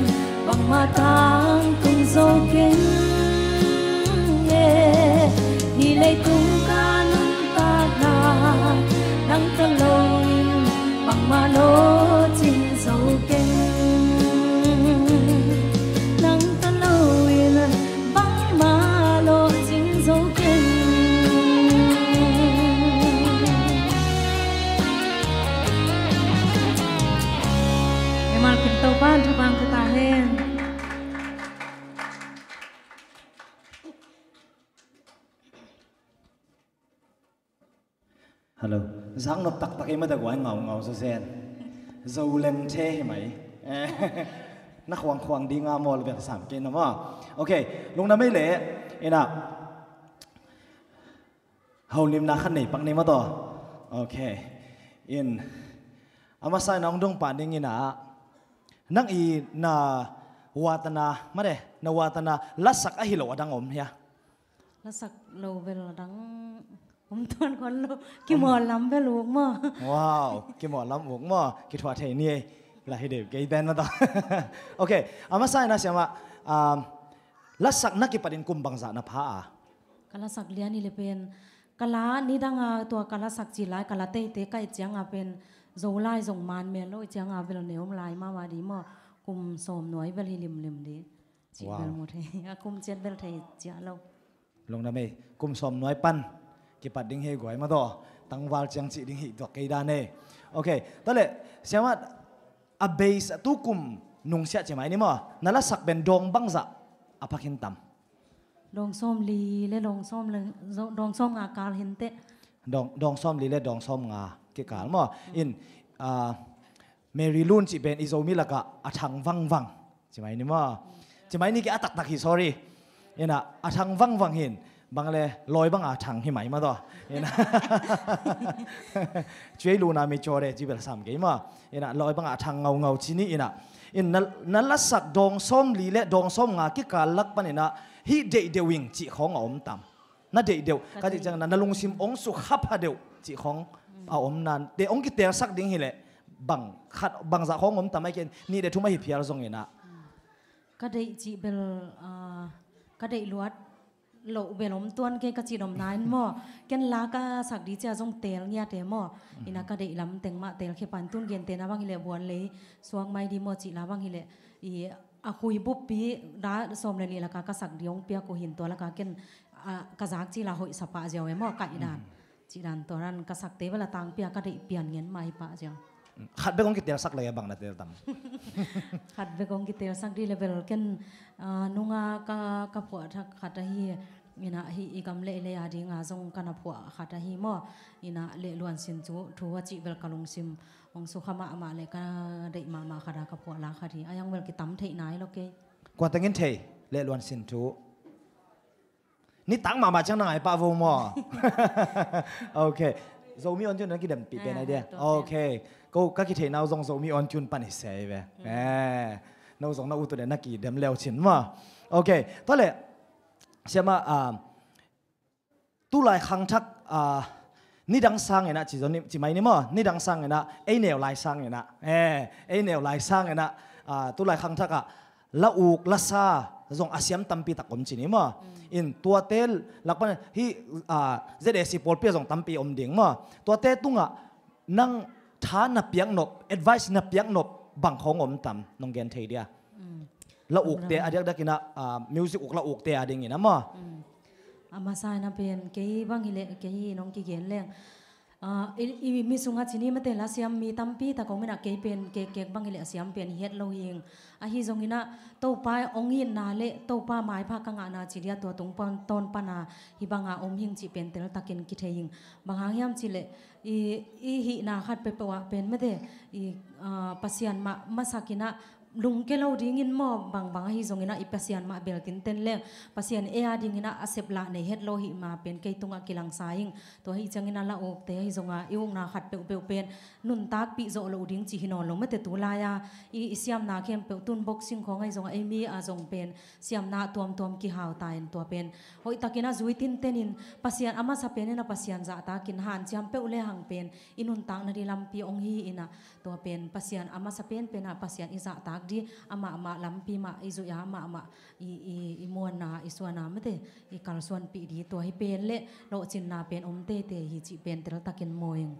bangmah tangtung zo keng e. Hih leitung ka nuntakna nang tawh loin bangmah lawhcing zo keng. Nang tawh loin bangmah lawhcing zo keng. Mimal kim Topa in thupha hong pia ta hen. Hello. Zak nop taktak ei mah, guai ngaungau zawzen. Zo leng the hi mai. Na khuangkhuang dinga mawl bek sam kei na maw. Ok, lungdam ei leh. Ina, holimna khat nei pak ni maw taw. Ok. In, a masa ina hong dong pah ding ina, nang i na watana, made, na watana lasak ahi lo a dang om hia? Lasak lo bel a dang om tuan khuan lo. Kimawl lam bel uk maw. Wow, kimawl lam uk maw. Kithuah thei ni ei. La hi deuh kei pen maw taw. Ok, a masa ina siamah, um, lasak na kipatin kum bangzah na pha a? Ka lasak lian i le pen, ka la nidanga tua ka lasak ci lai, ka la teite ka et cianga pen, Zolai zong man mel lo i cianga bel ne om lai mahmah di maw. Kum sawm nuai bel hi limlim di. Cih bel mu thei. A kum ciat bel thei ciah lo. Lungdam ei, kum sawm nuai pan kipat ding hi guai maw taw. Tangval ciang cih ding hi tuak kei dan ei. Ok, tua leh, siamah, a base a tu kum nungsiah ci mai ni maw. Na lasak pen dawng bangzah a pha khin tam? Dawng sawm li le dawng sawm le, dawng sawm nga kal hi inteh. Dawng, dawng sawm li le dawng sawm nga kikal maw. In, ah, Mary Lun cih pen i Zomi lakah a thang vangvang ci mai ni maw. Ci mai ni kei a taktak hi, sorry. Ina, a thang vangvang hi in, bang le lawi banga thang hi mai maw taw. Ina, cuei luna mi cawde ci bel sam kei maw. Ina, lawi banga thang ngaungau ci ni ina. In, na, na lasak dawng sawm li le dawng sawm nga kikal lak pan ina, hih deih deuh ing cih khawng a om tam? Na deih deuh, ka cih ciang na, na lungsim ong sukha pha deuh cih khawng a om na, te ong kitelsak ding hi leh, bang khat, bangzah khawng om tam ai ken, nih le thum ahi phial zong ina. Ka deih cih bel, ah, ka deih luat loh bel om tuan kei ka cih nopna in maw. Ken la ka sak di cia zong teel ngiat e maw. Ina ka deih lam teng mah teel khia pan tun gentehna bang hi leh buan lei suak mai di maw cih la bang hi leh, i a khui buppi da sawm le li laka ka sak di ong piak uh hi in tua laka ken, ah, ka zak cila hoih sa pah ziau e maw, kaih dan. Cih dan tua dan ka sakte bel a tangpi a ka deih pian ngen mah hi pah ziau. Khat bek ong kitelsak leh bang na teel tam? Khat bek ong kitelsak di le bel ken, ah, nunga ka, ka phuah thak khat ahi, ina hih i gam leilei a dinga zong ka na phuah khat ahi maw. Ina Lehluan Sin Cu thu a cih bel ka lungsim ong sukha mahmah le ka deih mahmah khat a ka phuah la khat hi. A yang bel kitam theih nai lo kei. Kua tengin thei, Lehluan Sin Cu? Nitak mahmah ciang na ngai pah vo maw. Ok. Zomi On Tune na kidempih pen ai dia. Okay. Ko ka kitheihna uh zong Zomi On Tune pan hi se ve. No zong na ut uh le na kidem leu cin maw? Okay. Tua le siama, tulai khangthak, nidang sanginah ci mai ni maw? Nidang sanginah ei neu lai sanginah, ei neu lai sanginah, tulai khangthakah la uk lasa zong a siam tampi tak om ci ni maw? In tuate lakpan hi, Z A C pawlpi ah zong tampi om ding maw? Tuate tungah nang tha na piaknop, advice na piaknop bang khawng om tam nong gen thei dia? La ukte a diakdiakinah, music uk la ukte a dinginah maw? A masa inah pen kei bang hileh kei hi nong kigen leng, i mi sungah ci ni mate, lasiam mi tampi tak om inah kei pen kek kek bang hileh a siam pen hiat lo hing. Ahi zonginah Topa ong itna le Topa maipha ka ngahna ci dia tua tung pan tawn pana hi banga om hing cih pen teltakin kithei hing. Bang hang hiam cihleh i hihna khat peuhpeuh ah pen mate, i Pasian mah masakinah lungke lo dingin maw, bangbang ahi zonginah i Pasian mah bel tinten leng Pasian ei a dinginah a seplah nei het lo hih ma pen kei tungah kilangsa ing. Tua hi ciangin a la ukte ahi zonga i ukna khat peuhpeuh pen nuntakpih zawh loh ding cih hi nawn lo mate, tulai-a i siamna khempeuh tun boxing khawng ahi zonga ei mi a zong pen siamna tuamtuam kihau ta in tua pen hoihtakin a zui tintenin Pasian a masa penin a Pasian zahtakin hanciam peuh le hang pen i nuntakna di lampi ong hi inah tua pen Pasian a masa penpenah Pasian i zahtak di amahmah lampi mah i zuih a amahmah i, i, i muanna i suana mate i kalsuanpih di tua hi pen le lawhcinna pen om teitei hi cih pen teltakin mu ing.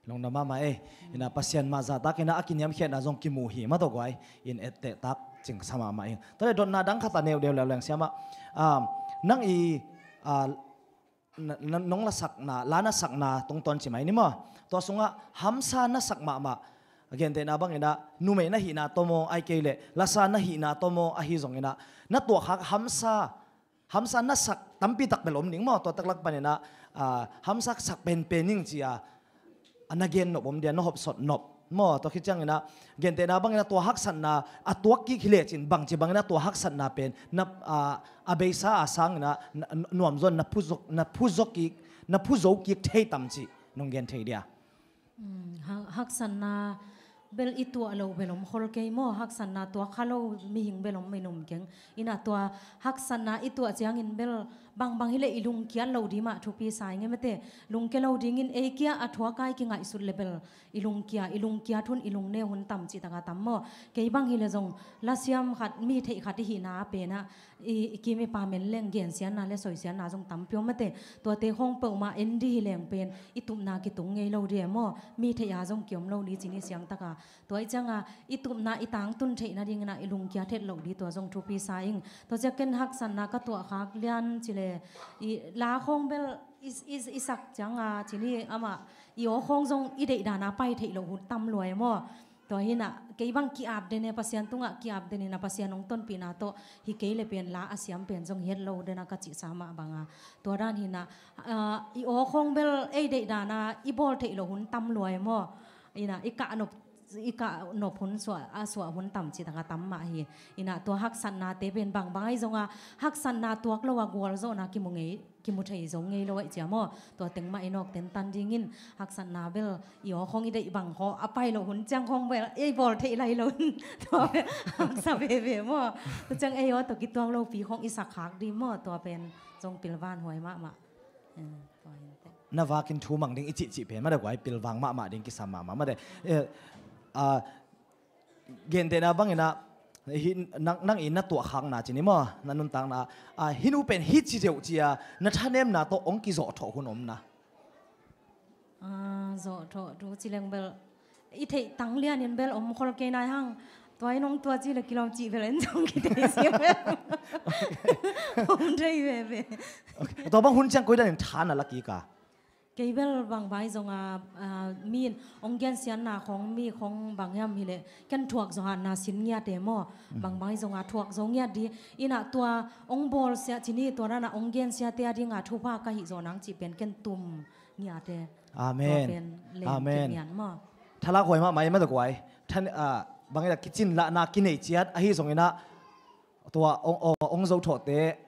Lungdam mahmah ei. Inah Pasian mah zahtakinah a kiniamkhiatna zong kimu hi mah tawh guai in ettehtak cingsa mahmah ing. Tua le dotna dang khat a neu deuh leuleng siamah, nang i nong lasakna, la nasakna tungtawn ci mai ni maw? Tua sungah hamsa nasak mahmah, gentehna banginah numei na hihna tawmaw ai kei leh lasa na hihna tawmaw ahi zonginah na tuahkhak hamsa, hamsa nasak tampi tak bel om ding maw? Tua taklak paninah hamsa sak penpen ing ci-a a na gen nop om dia, na hopsot nop maw? Tua khit cianginah gentehna banginah tua haksatna a tuak kik hi lecin bangci banginah tua haksatna pen na a beisa a sanginah nuamzon na phuzok, na phuzok kik, na phuzo kik thei tam cih nong gen thei dia? Haksatna bel i tuah loh bel om khol kei maw? Haksatna tuak kha lo mihing bel om in um keng. Inah tua haksatna i tuah ciangin bel bangbang hileh i lungkiat loh di mah thupi sa ing e mate. Lungke lo dingin ei kia a thuakai kingaihsut le bel i lungkia, i lungkiat hun, i lungneu hun tam cih taka tam maw? Kei bang hileh zong lasiam khat, mi theih khat i hihna a penah i, i kim i pa men leng gensiatna le soisiatna zong tampi om mate. Tuate khawng peuhmah en di hileng pen i tupna kitung ngei lo di e maw? Mi theih a zong kiom lo di ci ni siangtaka. Tua i cianga i tupna i tangtun theih nadinginah i lungkiat het loh di tua zong thupi sa ing. Tua ciah ken haksatna ka tuahkhak lian cile i la khawng bel i, i, i sak cianga cini amah i aw khawng zong i deih dana pai theih loh hun tam lua e maw? Tua hinah kei bang ki-ap den e, Pasian tungah ki-ap den inah Pasian hong tonpihna tawh hi kei le pen la a siam pen zong hiat lo dena ka cihsa mah banga. Tua dan hinah i aw khawng bel ei deih dana i bawl theih loh hun tam lua e maw? Inah i kah nop, i kah nop hun suah, a suah hun tam citaka tam mah hi. Inah tua haksatnate pen bangbang ahi zonga haksatna tuak lo a gualzawhna kimu ngei, kimu thei zo ngei lo aih cia maw? Tua teng mah i nawk tentan dingin haksatna bel i aw khawng i deih bang khawng a pai loh hun ciang khawng bel ei bawl theih lai lo hun. Tua bel haksa veve maw? Tua ciang ei aw tawh kituak lopi khawng i sak khak di maw? Tua pen zong pilvan huai mahmah. Na vakin thu mang ding i cihcih pen mah de guai, pilvang mahmah ding kisam mahmah mah de. Gentehna banginah nang, nang i na tuahkhakna cini maw, na nuntakna hih nu pen hih ci deuh cia na thanemna tawh hong kizawhthawh hun omna. Zawhthawh thu cileng bel i theih tanglianin bel om khol kei nai hang. Tua in hong tua ci le kilawm cih bel en zong kithei siam bel om thei veve. Tua bang hun ciang koidanin tha na la kika? Kei bel bangbang zonga mi in hong gensiatna khong mi khong bang hiam hileh ken thuak zo hatna sin ngiate maw? Bangbang zonga thuak zo ngiat di inah tua hong bawlsiah cini tua dana hong gensiate a dinga thupha ka hih zo nang cih pen ken tum ngiate. Amen. Amen. Thalak huai mahmah i mah tawh guai. Bangin a kicin lahna kinei ciat ahi zonginah tua hong, hong, hong zo thawhte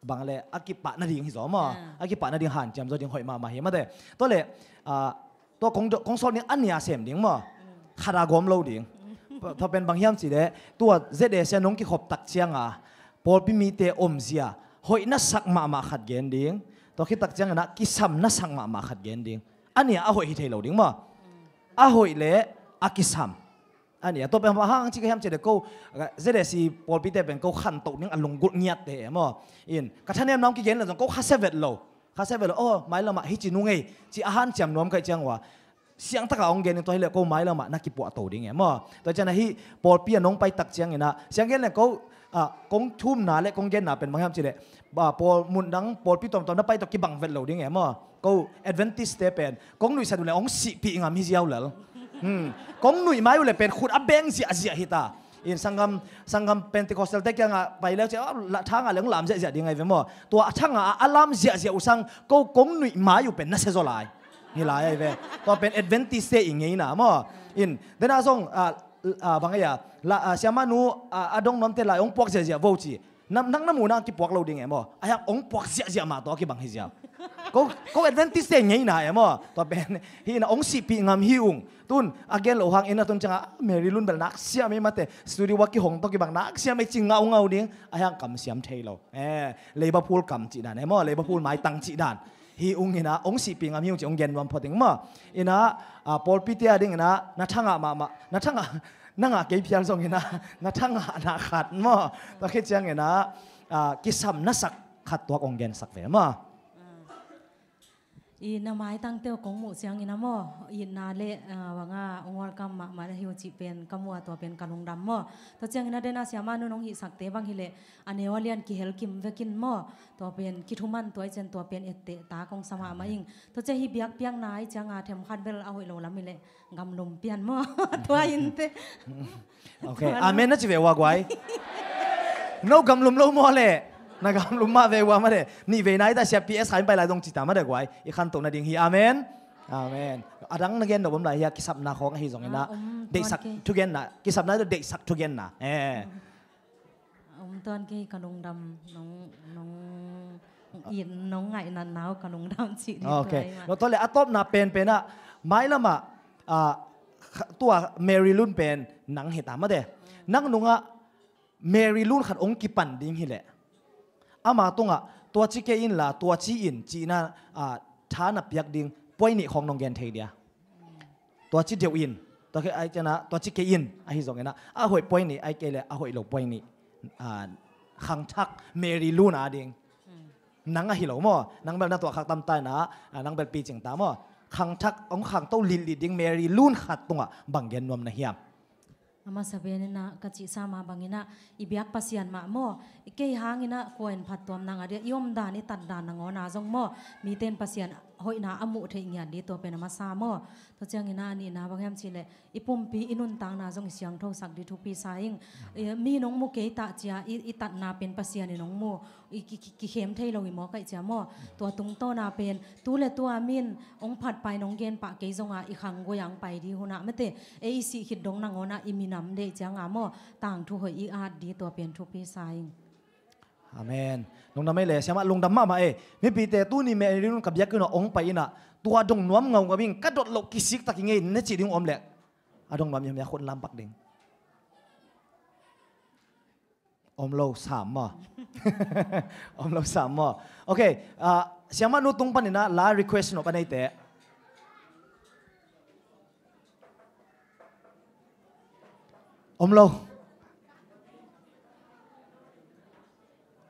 bang le a kipah nading hi zaw maw. Ah. A kipah nading hanciam zaw ding hoih mahmah hi mate. Tua le, ah, tua kong do-, kong sawl ding a nia sem ding maw. Mm. Khat a gawm lo ding. Mm. Tua pen bang hiam cih leh, tua Z A C a nong kikhop tak ciang a, pawlpi mite omzia hoih na sak mahmah khat gen ding. Tua khit tak ciang in ah kisam na sak mahmah khat gen ding. A nia a hoih hi thei lo ding maw. Mm. A hoih le a kisam. A nia, tua pen bang hang ci ka hiam cih leh ko, Z A C pawlpite pen ko khantoh ding a lunggulh ngiatte e maw. In, ka thanemna hong kigen leh zong ko khasia vet lo. Khasia vet lo, oh, mailamah hih ci nung ei, ci a hanciam nuam ka hih ciang ua, siangtaka hong gen in tua hi leh ko mailamah na kipuahto ding e maw. Tua ciang a hih pawlpi a nong pai tak ciang in ah, siang gen leh ko, ah, kong thumna le kong genna pen bang hiam cih leh, ah, pawl mun dang pawlpi tuamtuam na pai tawh kibang vet lo ding e maw. Ko Adventist te pen kong nuihsat uh leh hong sihpih ngam hi ziau lel. Hmm. Kong nuih mai uh leh pen khut a beng ziahziah hi ta. In sanggam, sanggam Pentecostal te kiangah pai leu ciah, ah, la, thangah leh hong lam ziahziah ding ahi ve maw. Tua a thangah a lam ziahziah uh sang ko kong nuih mai uh pen na sia zaw lai. Hi lai ahi ve. Tua pen Adventist te i ngeina maw. In, dena zong, ah, ah, bang ahi a, la, ah, siamah nu, ah, a dong nuamte lai hong puak ziahziah vo ci. Nang, nang na muhna kipuak lo ding e maw. A hiang hong puak ziahziah mah tawh a kibang hi ziau. Ko, ko Adventist te ngeina e maw. Tua pen hi in ah hong sihpih ngam hi ung. Tun a gen loh hang in a tun ciang a, ah, Mary Lun bel nak siam ei mate. Studio a kihong tawh kibang nak siam ei ci ngaungau ding. A hiang kamsiam thei lo. Eh, Liverpool kam cih dan e maw. Liverpool maitang cih dan. Hi ung in ah hong sihpih ngam hi ung ci hong gen nuam phot ding maw. In ah, ah, pawlpite a ding in ah na thangah mahmah, na thangah, na ngah kei phial zong in ah, na thangah na khat maw. Tua khit ciang in ah, ah, kisam na sak khat tuak hong gensak ve maw. I na maitangte uh kong muh ciangin a maw, itna le, ah, banga hong welcome mahmah na hi uh cih pen ka muh a tua pen ka lungdam maw. Tua ciangin a dena siamah nu nong hihsakte bang hi leh a neu a lian kihel kim vekin maw. Tua pen kithuman tua i cian tua pen etteh ta kong sa mahmah ing. Tua ciang hih biakpiakna i cianga themkhat bel a hoih lo lam hi leh gamlum pian maw. Tua in te. Ok. Amen na ci ve ua guai. No gamlum lo maw le. Na gamlum mah ve ua mah le. Nih vei nai ta sia P S Kha in pai lai dong ci ta mah de guai. I khantoh nading hi. Amen. Amen. A dang na gen nop om lai hia, kisapna khawng ahi zongin ah. Ah, om tuan kei. Deihsak thugenna. Kisapna deihsak thugenna. Eh. Om tuan kei, ka lungdam nong, nong, i nong ngaihnatna uh ka lungdam cih ding. Ok. Tua hi mah. Lo tawh le a tawpna penpen ah, mailam ah, ah, kha-, tua Mary Lun pen nang hi ta mah de. Mm. Nang nungah Mary Lun khat hong kipan ding hi leh, ama tungah tua ci kei in la, tua ci in cihna, ah, tha na piak ding point nih khawng nong gen thei dia. Tua ci deuh in, tua kei ai ciana, tua ci kei in, ahi zongin ah, a hoih point nih, ai kei le a hoih lo point nih, ah, khangthak Mary Lun a ding. Hmm. Nang ahi lo maw, nang bel na tuah khak tam ta in ah, ah, nang bel picing ta maw. Khangthak, hong khangto litlit ding Mary Lun khat tungah bang gen nuam na hiam? A masa pen in ah ka cihsa mah bangin ah i biak Pasian mah maw, i kei hangin ah kua in phattuam nang a dia, i omdan i tatdan nangawn a zong maw, mite in Pasian hoihna a muh theih ngiat ding, tua pen a masa maw. Tua ciangin ah a nihna bang hiam cih leh i pumpi i nuntakna zong i siangthosak ding thupi sa ing. Eh, mi in hong mu kei ta cia i, i tatna pen Pasian in hong mu. I ki, ki, kikhem thei lo hi maw ka hih cia maw. Tua tungtawna pen tu le tua min hong phat pai nong gen pah kei zonga i khang gui ang pai ding hunah mate. Ei i sih khit dong nangawnah i minam deih cianga maw, tangthu hoih i at ding, tua pen thupi sa ing. Amen. Lungdam ei le siamah, lungdam mahmah ei. Mipite tuni Mary Lun ka biakinn ah hong pai inah tua dong nuam ngaungau ing, ka dot loh kisik tak i ngei ne cih ding om leh a dong nuam i hia, khut lampak ding. Om lo sam maw? Om lo sam maw? Ok, ah, siamah nu tung paninah la request nop a neite. Om lo.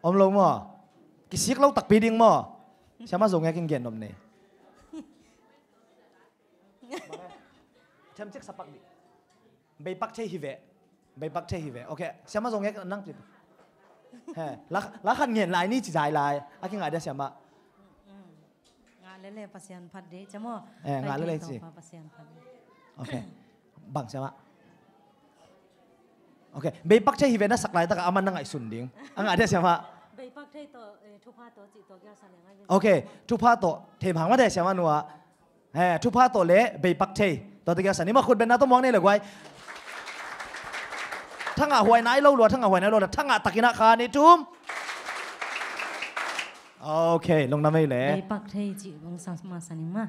Om lo maw? Kisik lo takpi ding maw? Siamah Zo Ngek in gen nop nei. Themcik sapak dih. Beipak thei hi ve. Beipak thei hi ve. Ok. Siamah Zo Ngek nang tip. He, la, la khan ngen lai ni ci zai lai. A kingah dia siamah. Ngah lele Pasian phat dih. Cia maw? Eh, ngah lele ci. Pasian phat dih. Ok. Bang siamah. Ok. Beipak thei hi ve na sak laitakah a man na ngaihsun ding. A ngah dia siamah. Beipak thei tawh, eh, thupha tawh cih tawh kia sa liang ai ve. Ok. Thupha tawh thei bang mah dia siamah nuah. He, thupha tawh le beipak thei. Tua te kia sa ni ma khut benna tawh muang nei le guai. Thangah huai nai lo lua, thangah huai nai lo lua, thangah takinah kha ni thum. Ok, lungdam ei le. Bei pak thei cih bang sa masa ning maw.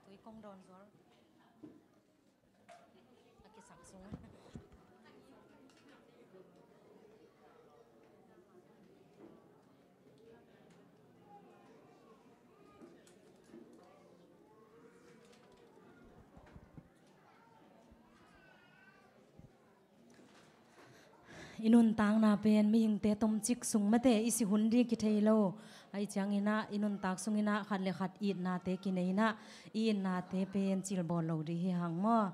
Tui kong dawn zual. A kisak sung. I nuntakna pen mihingte tomcik sung mate i sih hun ding kithei lo. Ahih ciangin ah i nuntak sungin ah khat le khat itnate kinei in ah i itnate pen cilbawl lo ding hi hang maw.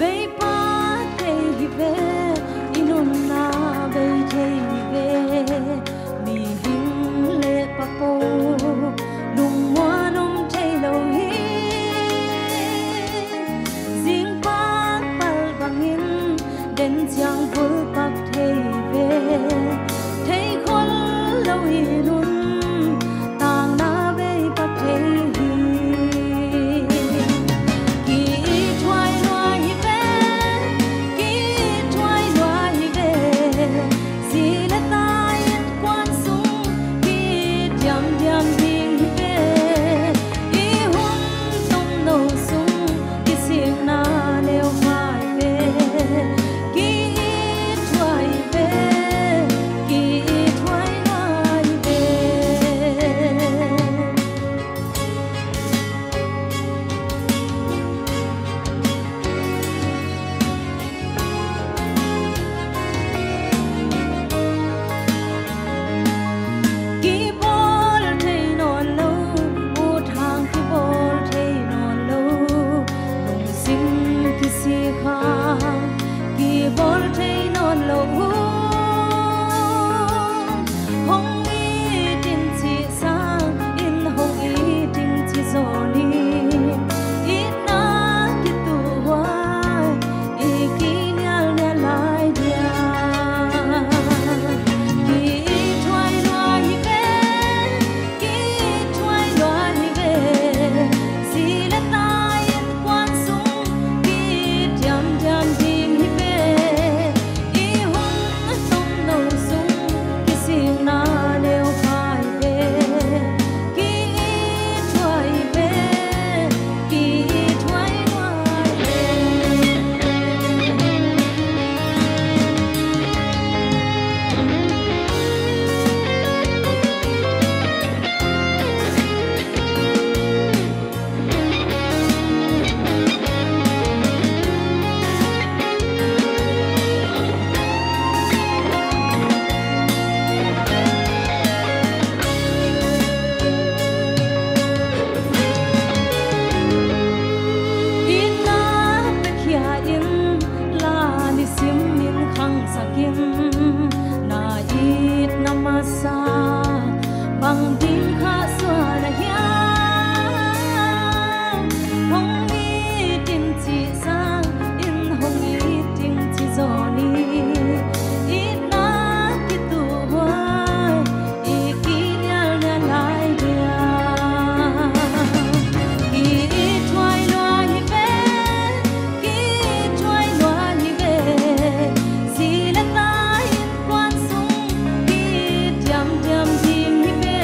Bei pak thei hi ve, i nunna bei thei hi ve. Mihing le papo lungmuan om thei lo hi. Zing pak pal bangin den ciang vul pak thei ve. Thei khol lo i nuntakna bei pak thei hi. Ki thuai lua hi ve, ki thuai lua hi ve. Zi le ta innkuan sung ki diamdiam ding hi ve. I hun tomno sung kisikna neu hai ve. Ki thuai ve, ki thuai lua hi ve. Kibawl thei nawn lo, ut hang kibawl thei nawn lo, lungsim kisik hang kibawl thei nawn lo. Hong it in cih sangin hong it ding ci zaw ni. Itna kituh huai i kinialnial lai dia. Ki thuai lua hi ve, ki thuai lua hi ve. Zi le ta innkuan sung ki diamdiam ding hi ve. I hun tomno sung kisikna neu hai ve. Ki thuai ve, ki thuai lua hi ve. Itna piakhia in, la nisim in khangsak in, na itna masa bang ding kha suan a hiam? Hong it in cih sangin hong it ding ci zaw ni. Itna kituh huai i kinialnial lai dia. Ki thuai lua hi ve, ki thuai lua hi ve. Zi le ta innkuan sung ki diamdiam ding hi ve.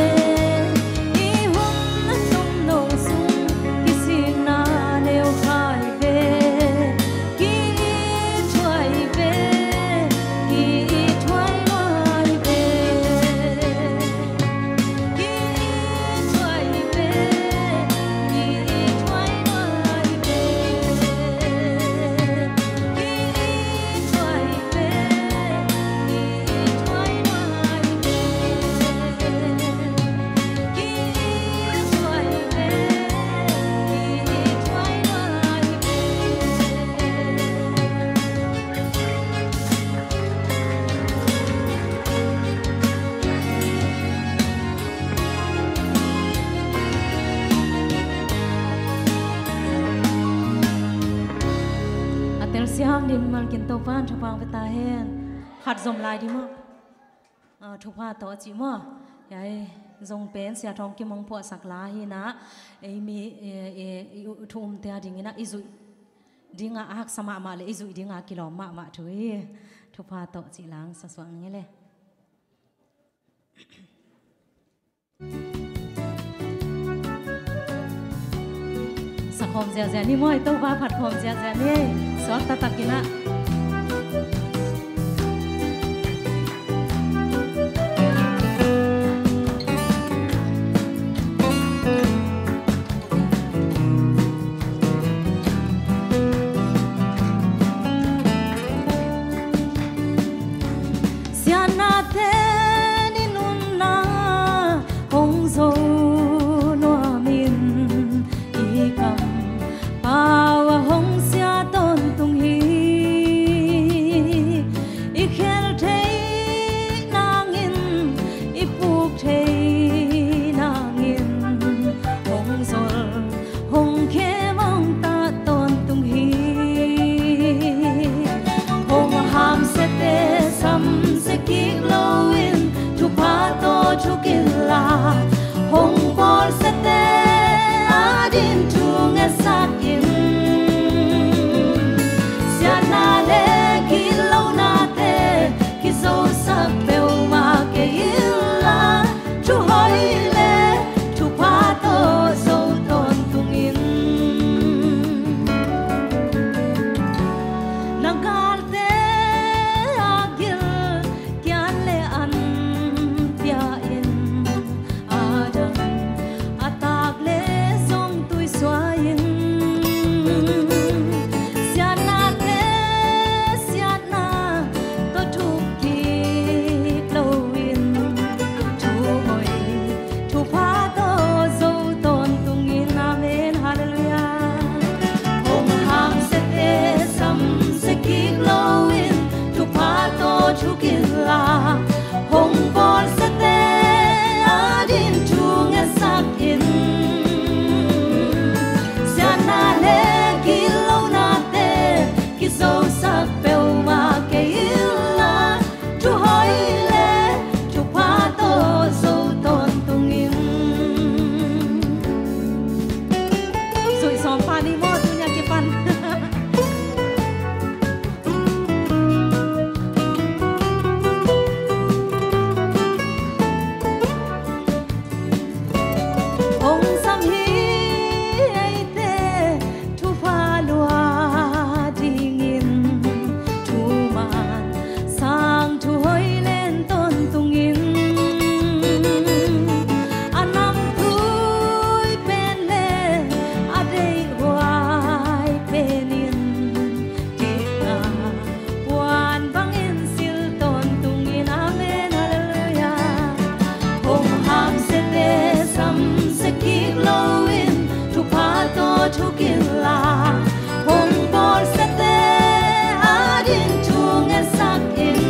Ta hen. Khat zom lai ding maw? Ah, thupha tawh cih maw? Hiai zong pen Sia Thawng Kim hong phuahsak la hi na. Ei mi, eh, eh, i u-, thu umte a dingin ah i zuih dingah a haksa mahmah le i zuih dingah a kilawm mahmah thu hi. Thupha tawh cih la hong sasuak ning e le. Sakhawm ziahziah ni maw, i Topa phatkhawm ziahziah ni. Suak taktak in ah. Siatnate ni nunna hong zo nuamin, i kampau a hong sia tawntung hi. I khel thei nangin, i puk thei nangin, hong zol hong khem hong tah tawntung hi. Hong hamsiate samsia kik loin, thupha tawh thuk inla, hong bawlsiate adingin thu ngetsak in. Siatna le gitlonate kizosak peuhmah kei inla, thuhoih le thupha tawh zo tawntungin. Na galte a gil kian le an pia-in, a dang a tak le zong tuisuah in. Siatnate siatna tawh thuk kik loin, thuhoih thupha tawh zo tawntungin. Amen. Halleluiah. Hong hamsiate samsia kik loin, thupha tawh thuk inla, hong bawlsiate adingin thu ngetsak in. Siatna le gitlonate kizosak peuhmah kei inla, thuhoih le thupha tawh zo tawntungin. Zuih sawm pah ni maw, tuni a kipan. Hong sam hi eite thupha lua dingin, thuman sang thuhoih len tawntungin. A namtui pen le a deihhuai penin, kipna puan bangin sil tawntungin. Amen. Halleluiah. Hong hamsiate samsia kik loin, thupha tawh thuk inla, hong bawlsiate adingin thu ngetsak in.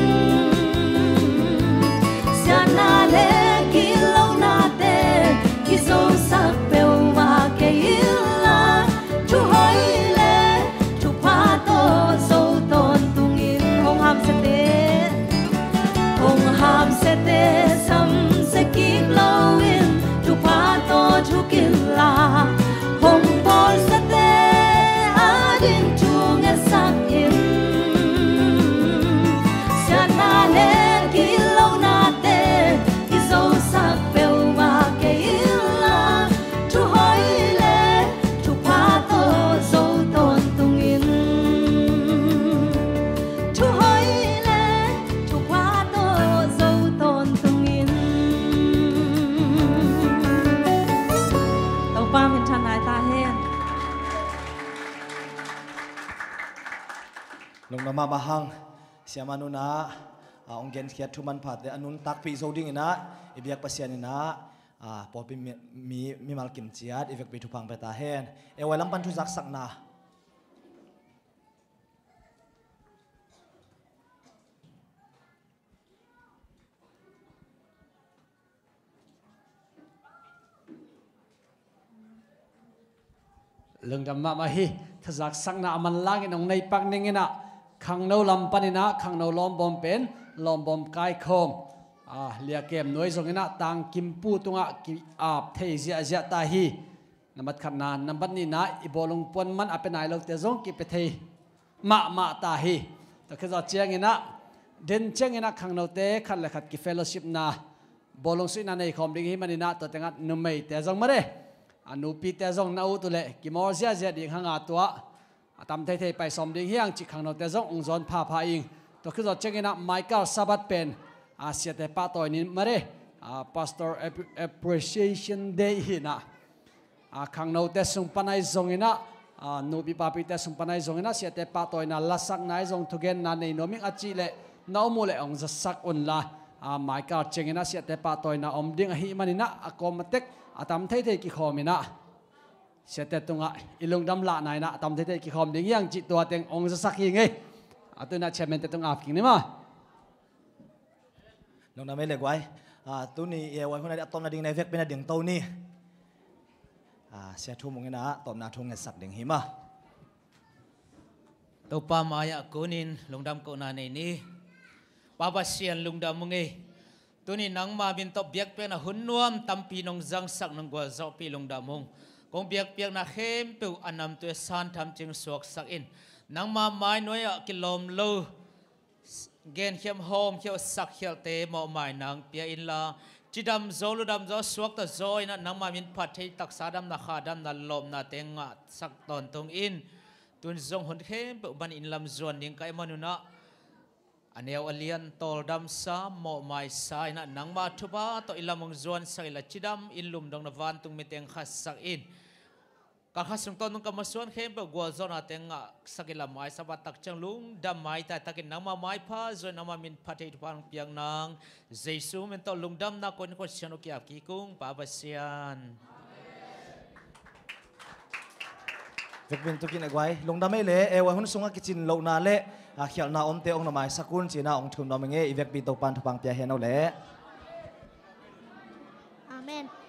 Siatna le gitlonate kizosak peuhmah kei inla, thuhoih le thupha tawh zo tawntungin. Hong hamsiate, hong hamsiate samsia kik loin, thupha tawh thuk inla, hong bawlsiate adingin thu ngetsak in. Siatna le gitlonate kizosak peuhmah kei inla, thuhoih le thupha tawh zo tawntungin. Thuhoih le thupha tawh zo tawntungin. Topa minthanna hi ta hen. Lungdam mahmah hang. Siamah nunah, ah, hong genkhiat thu manphate a nuntakpih zo dingin ah, i biak Pasian in ah, ah, pawlpi mi, mi, mimal kim ciat i vekpi thupha hong pia ta hen. E Y lam pan thu zaksakna. Lungdam mahmah hi. Thu zaksakna a manlangin hong nei pak ning in ah, Khangno lam paninah khangno lawmbawm pen lawmbawm kaikhawm, a, Liakem nuai zonginah tangkimpu tungah ki-ap thei ziahziah ta hi. Nambat khatna, nambat nihna, i bawlung puan man a pia nai lote zong kipia thei mahmah ta hi. Tua khit zawh cianginah den cianginah khangnote khat le khat kifellowshipna, bawlung suihna nei khawm ding hi maninah tua tengah numeite zong mare, a, nupite zong na ut uhleh kimawl ziahziah ding hanga tua a tam theithei pai sawm ding hiang cih khangnote zong ong zawn phapha ing. Tua khit zawh cianginah Michael Sabbath pen, a, siate pahtawi ni mare, a, Pastor App-, Appreciation Day hinah, a, khangnote sung pan ahi zonginah, a, nupi papite sung pan ahi zonginah siate pahtawina lasakna ahi zong thugenna nei nuam ing a cih leh na om uhleh ong zasak unla, a, Michael cianginah siate pahtawina om ding ahi maninah a kawm a tek a tam theithei kikhawminah siate tungah i lungdam lahna inah a tam theithei kikhawm ding hiang cih tua teng ong zasak hi ngei. A, tu inah chairman-te tung ap kik ni maw. Lungdam ei le guai. A, tuni i A Y hun a tomna ding na i vekpi-in a dingto ni. A, Sia Thu Mung inah tomna thu ngetsak ding hi maw. Topa mai-ah kunin lungdam kohna nei ni. Pa Pasian, lungdam ung ei. Tuni nangma min tawh biakpiakna hun nuam tampi nong zangsak, nong gualzawhpih lungdam ung. Kong biakpiakna khempeuh a namtui a san tham ciang suaksak in. Nangma mai nuai-ah kilawm lo, genkhiam hawmkhiau sakkhialte mawhmai nang pia inla, cidam zaw, ludam zaw, suakta zaw inah nangma min phat thei taksa damna, kha damna, lawpnate ngahsak tawntung in. Tun zong hun khempeuh ban in lam zuan ding ka hih manunah a neu a lian tawldamsa, mawhmaisa inah nangma thupha tawh i lam ong zuansak inla, cidam in lumdongna vantung mite ong khatsak in. Ka kha sung tawntung ka masuan khempeuh gualzawhnate ngahsak inla, maisapa tak ciang lungdam maitai takin nangma maipha zuan, nangma min phat thei thupha nong piak nang Jesu min tawh lungdamna koin kong sian uh kiap kik ung, Pa Pasian. Vekpi-in tukin a guai, lungdam ei le, A Y hun sungah kicin lohna le, a, khialhna omte ong na maisak un ci-inah ong thum nuam ing ei, i vekpi Topan thupha pia hen aw le. Amen.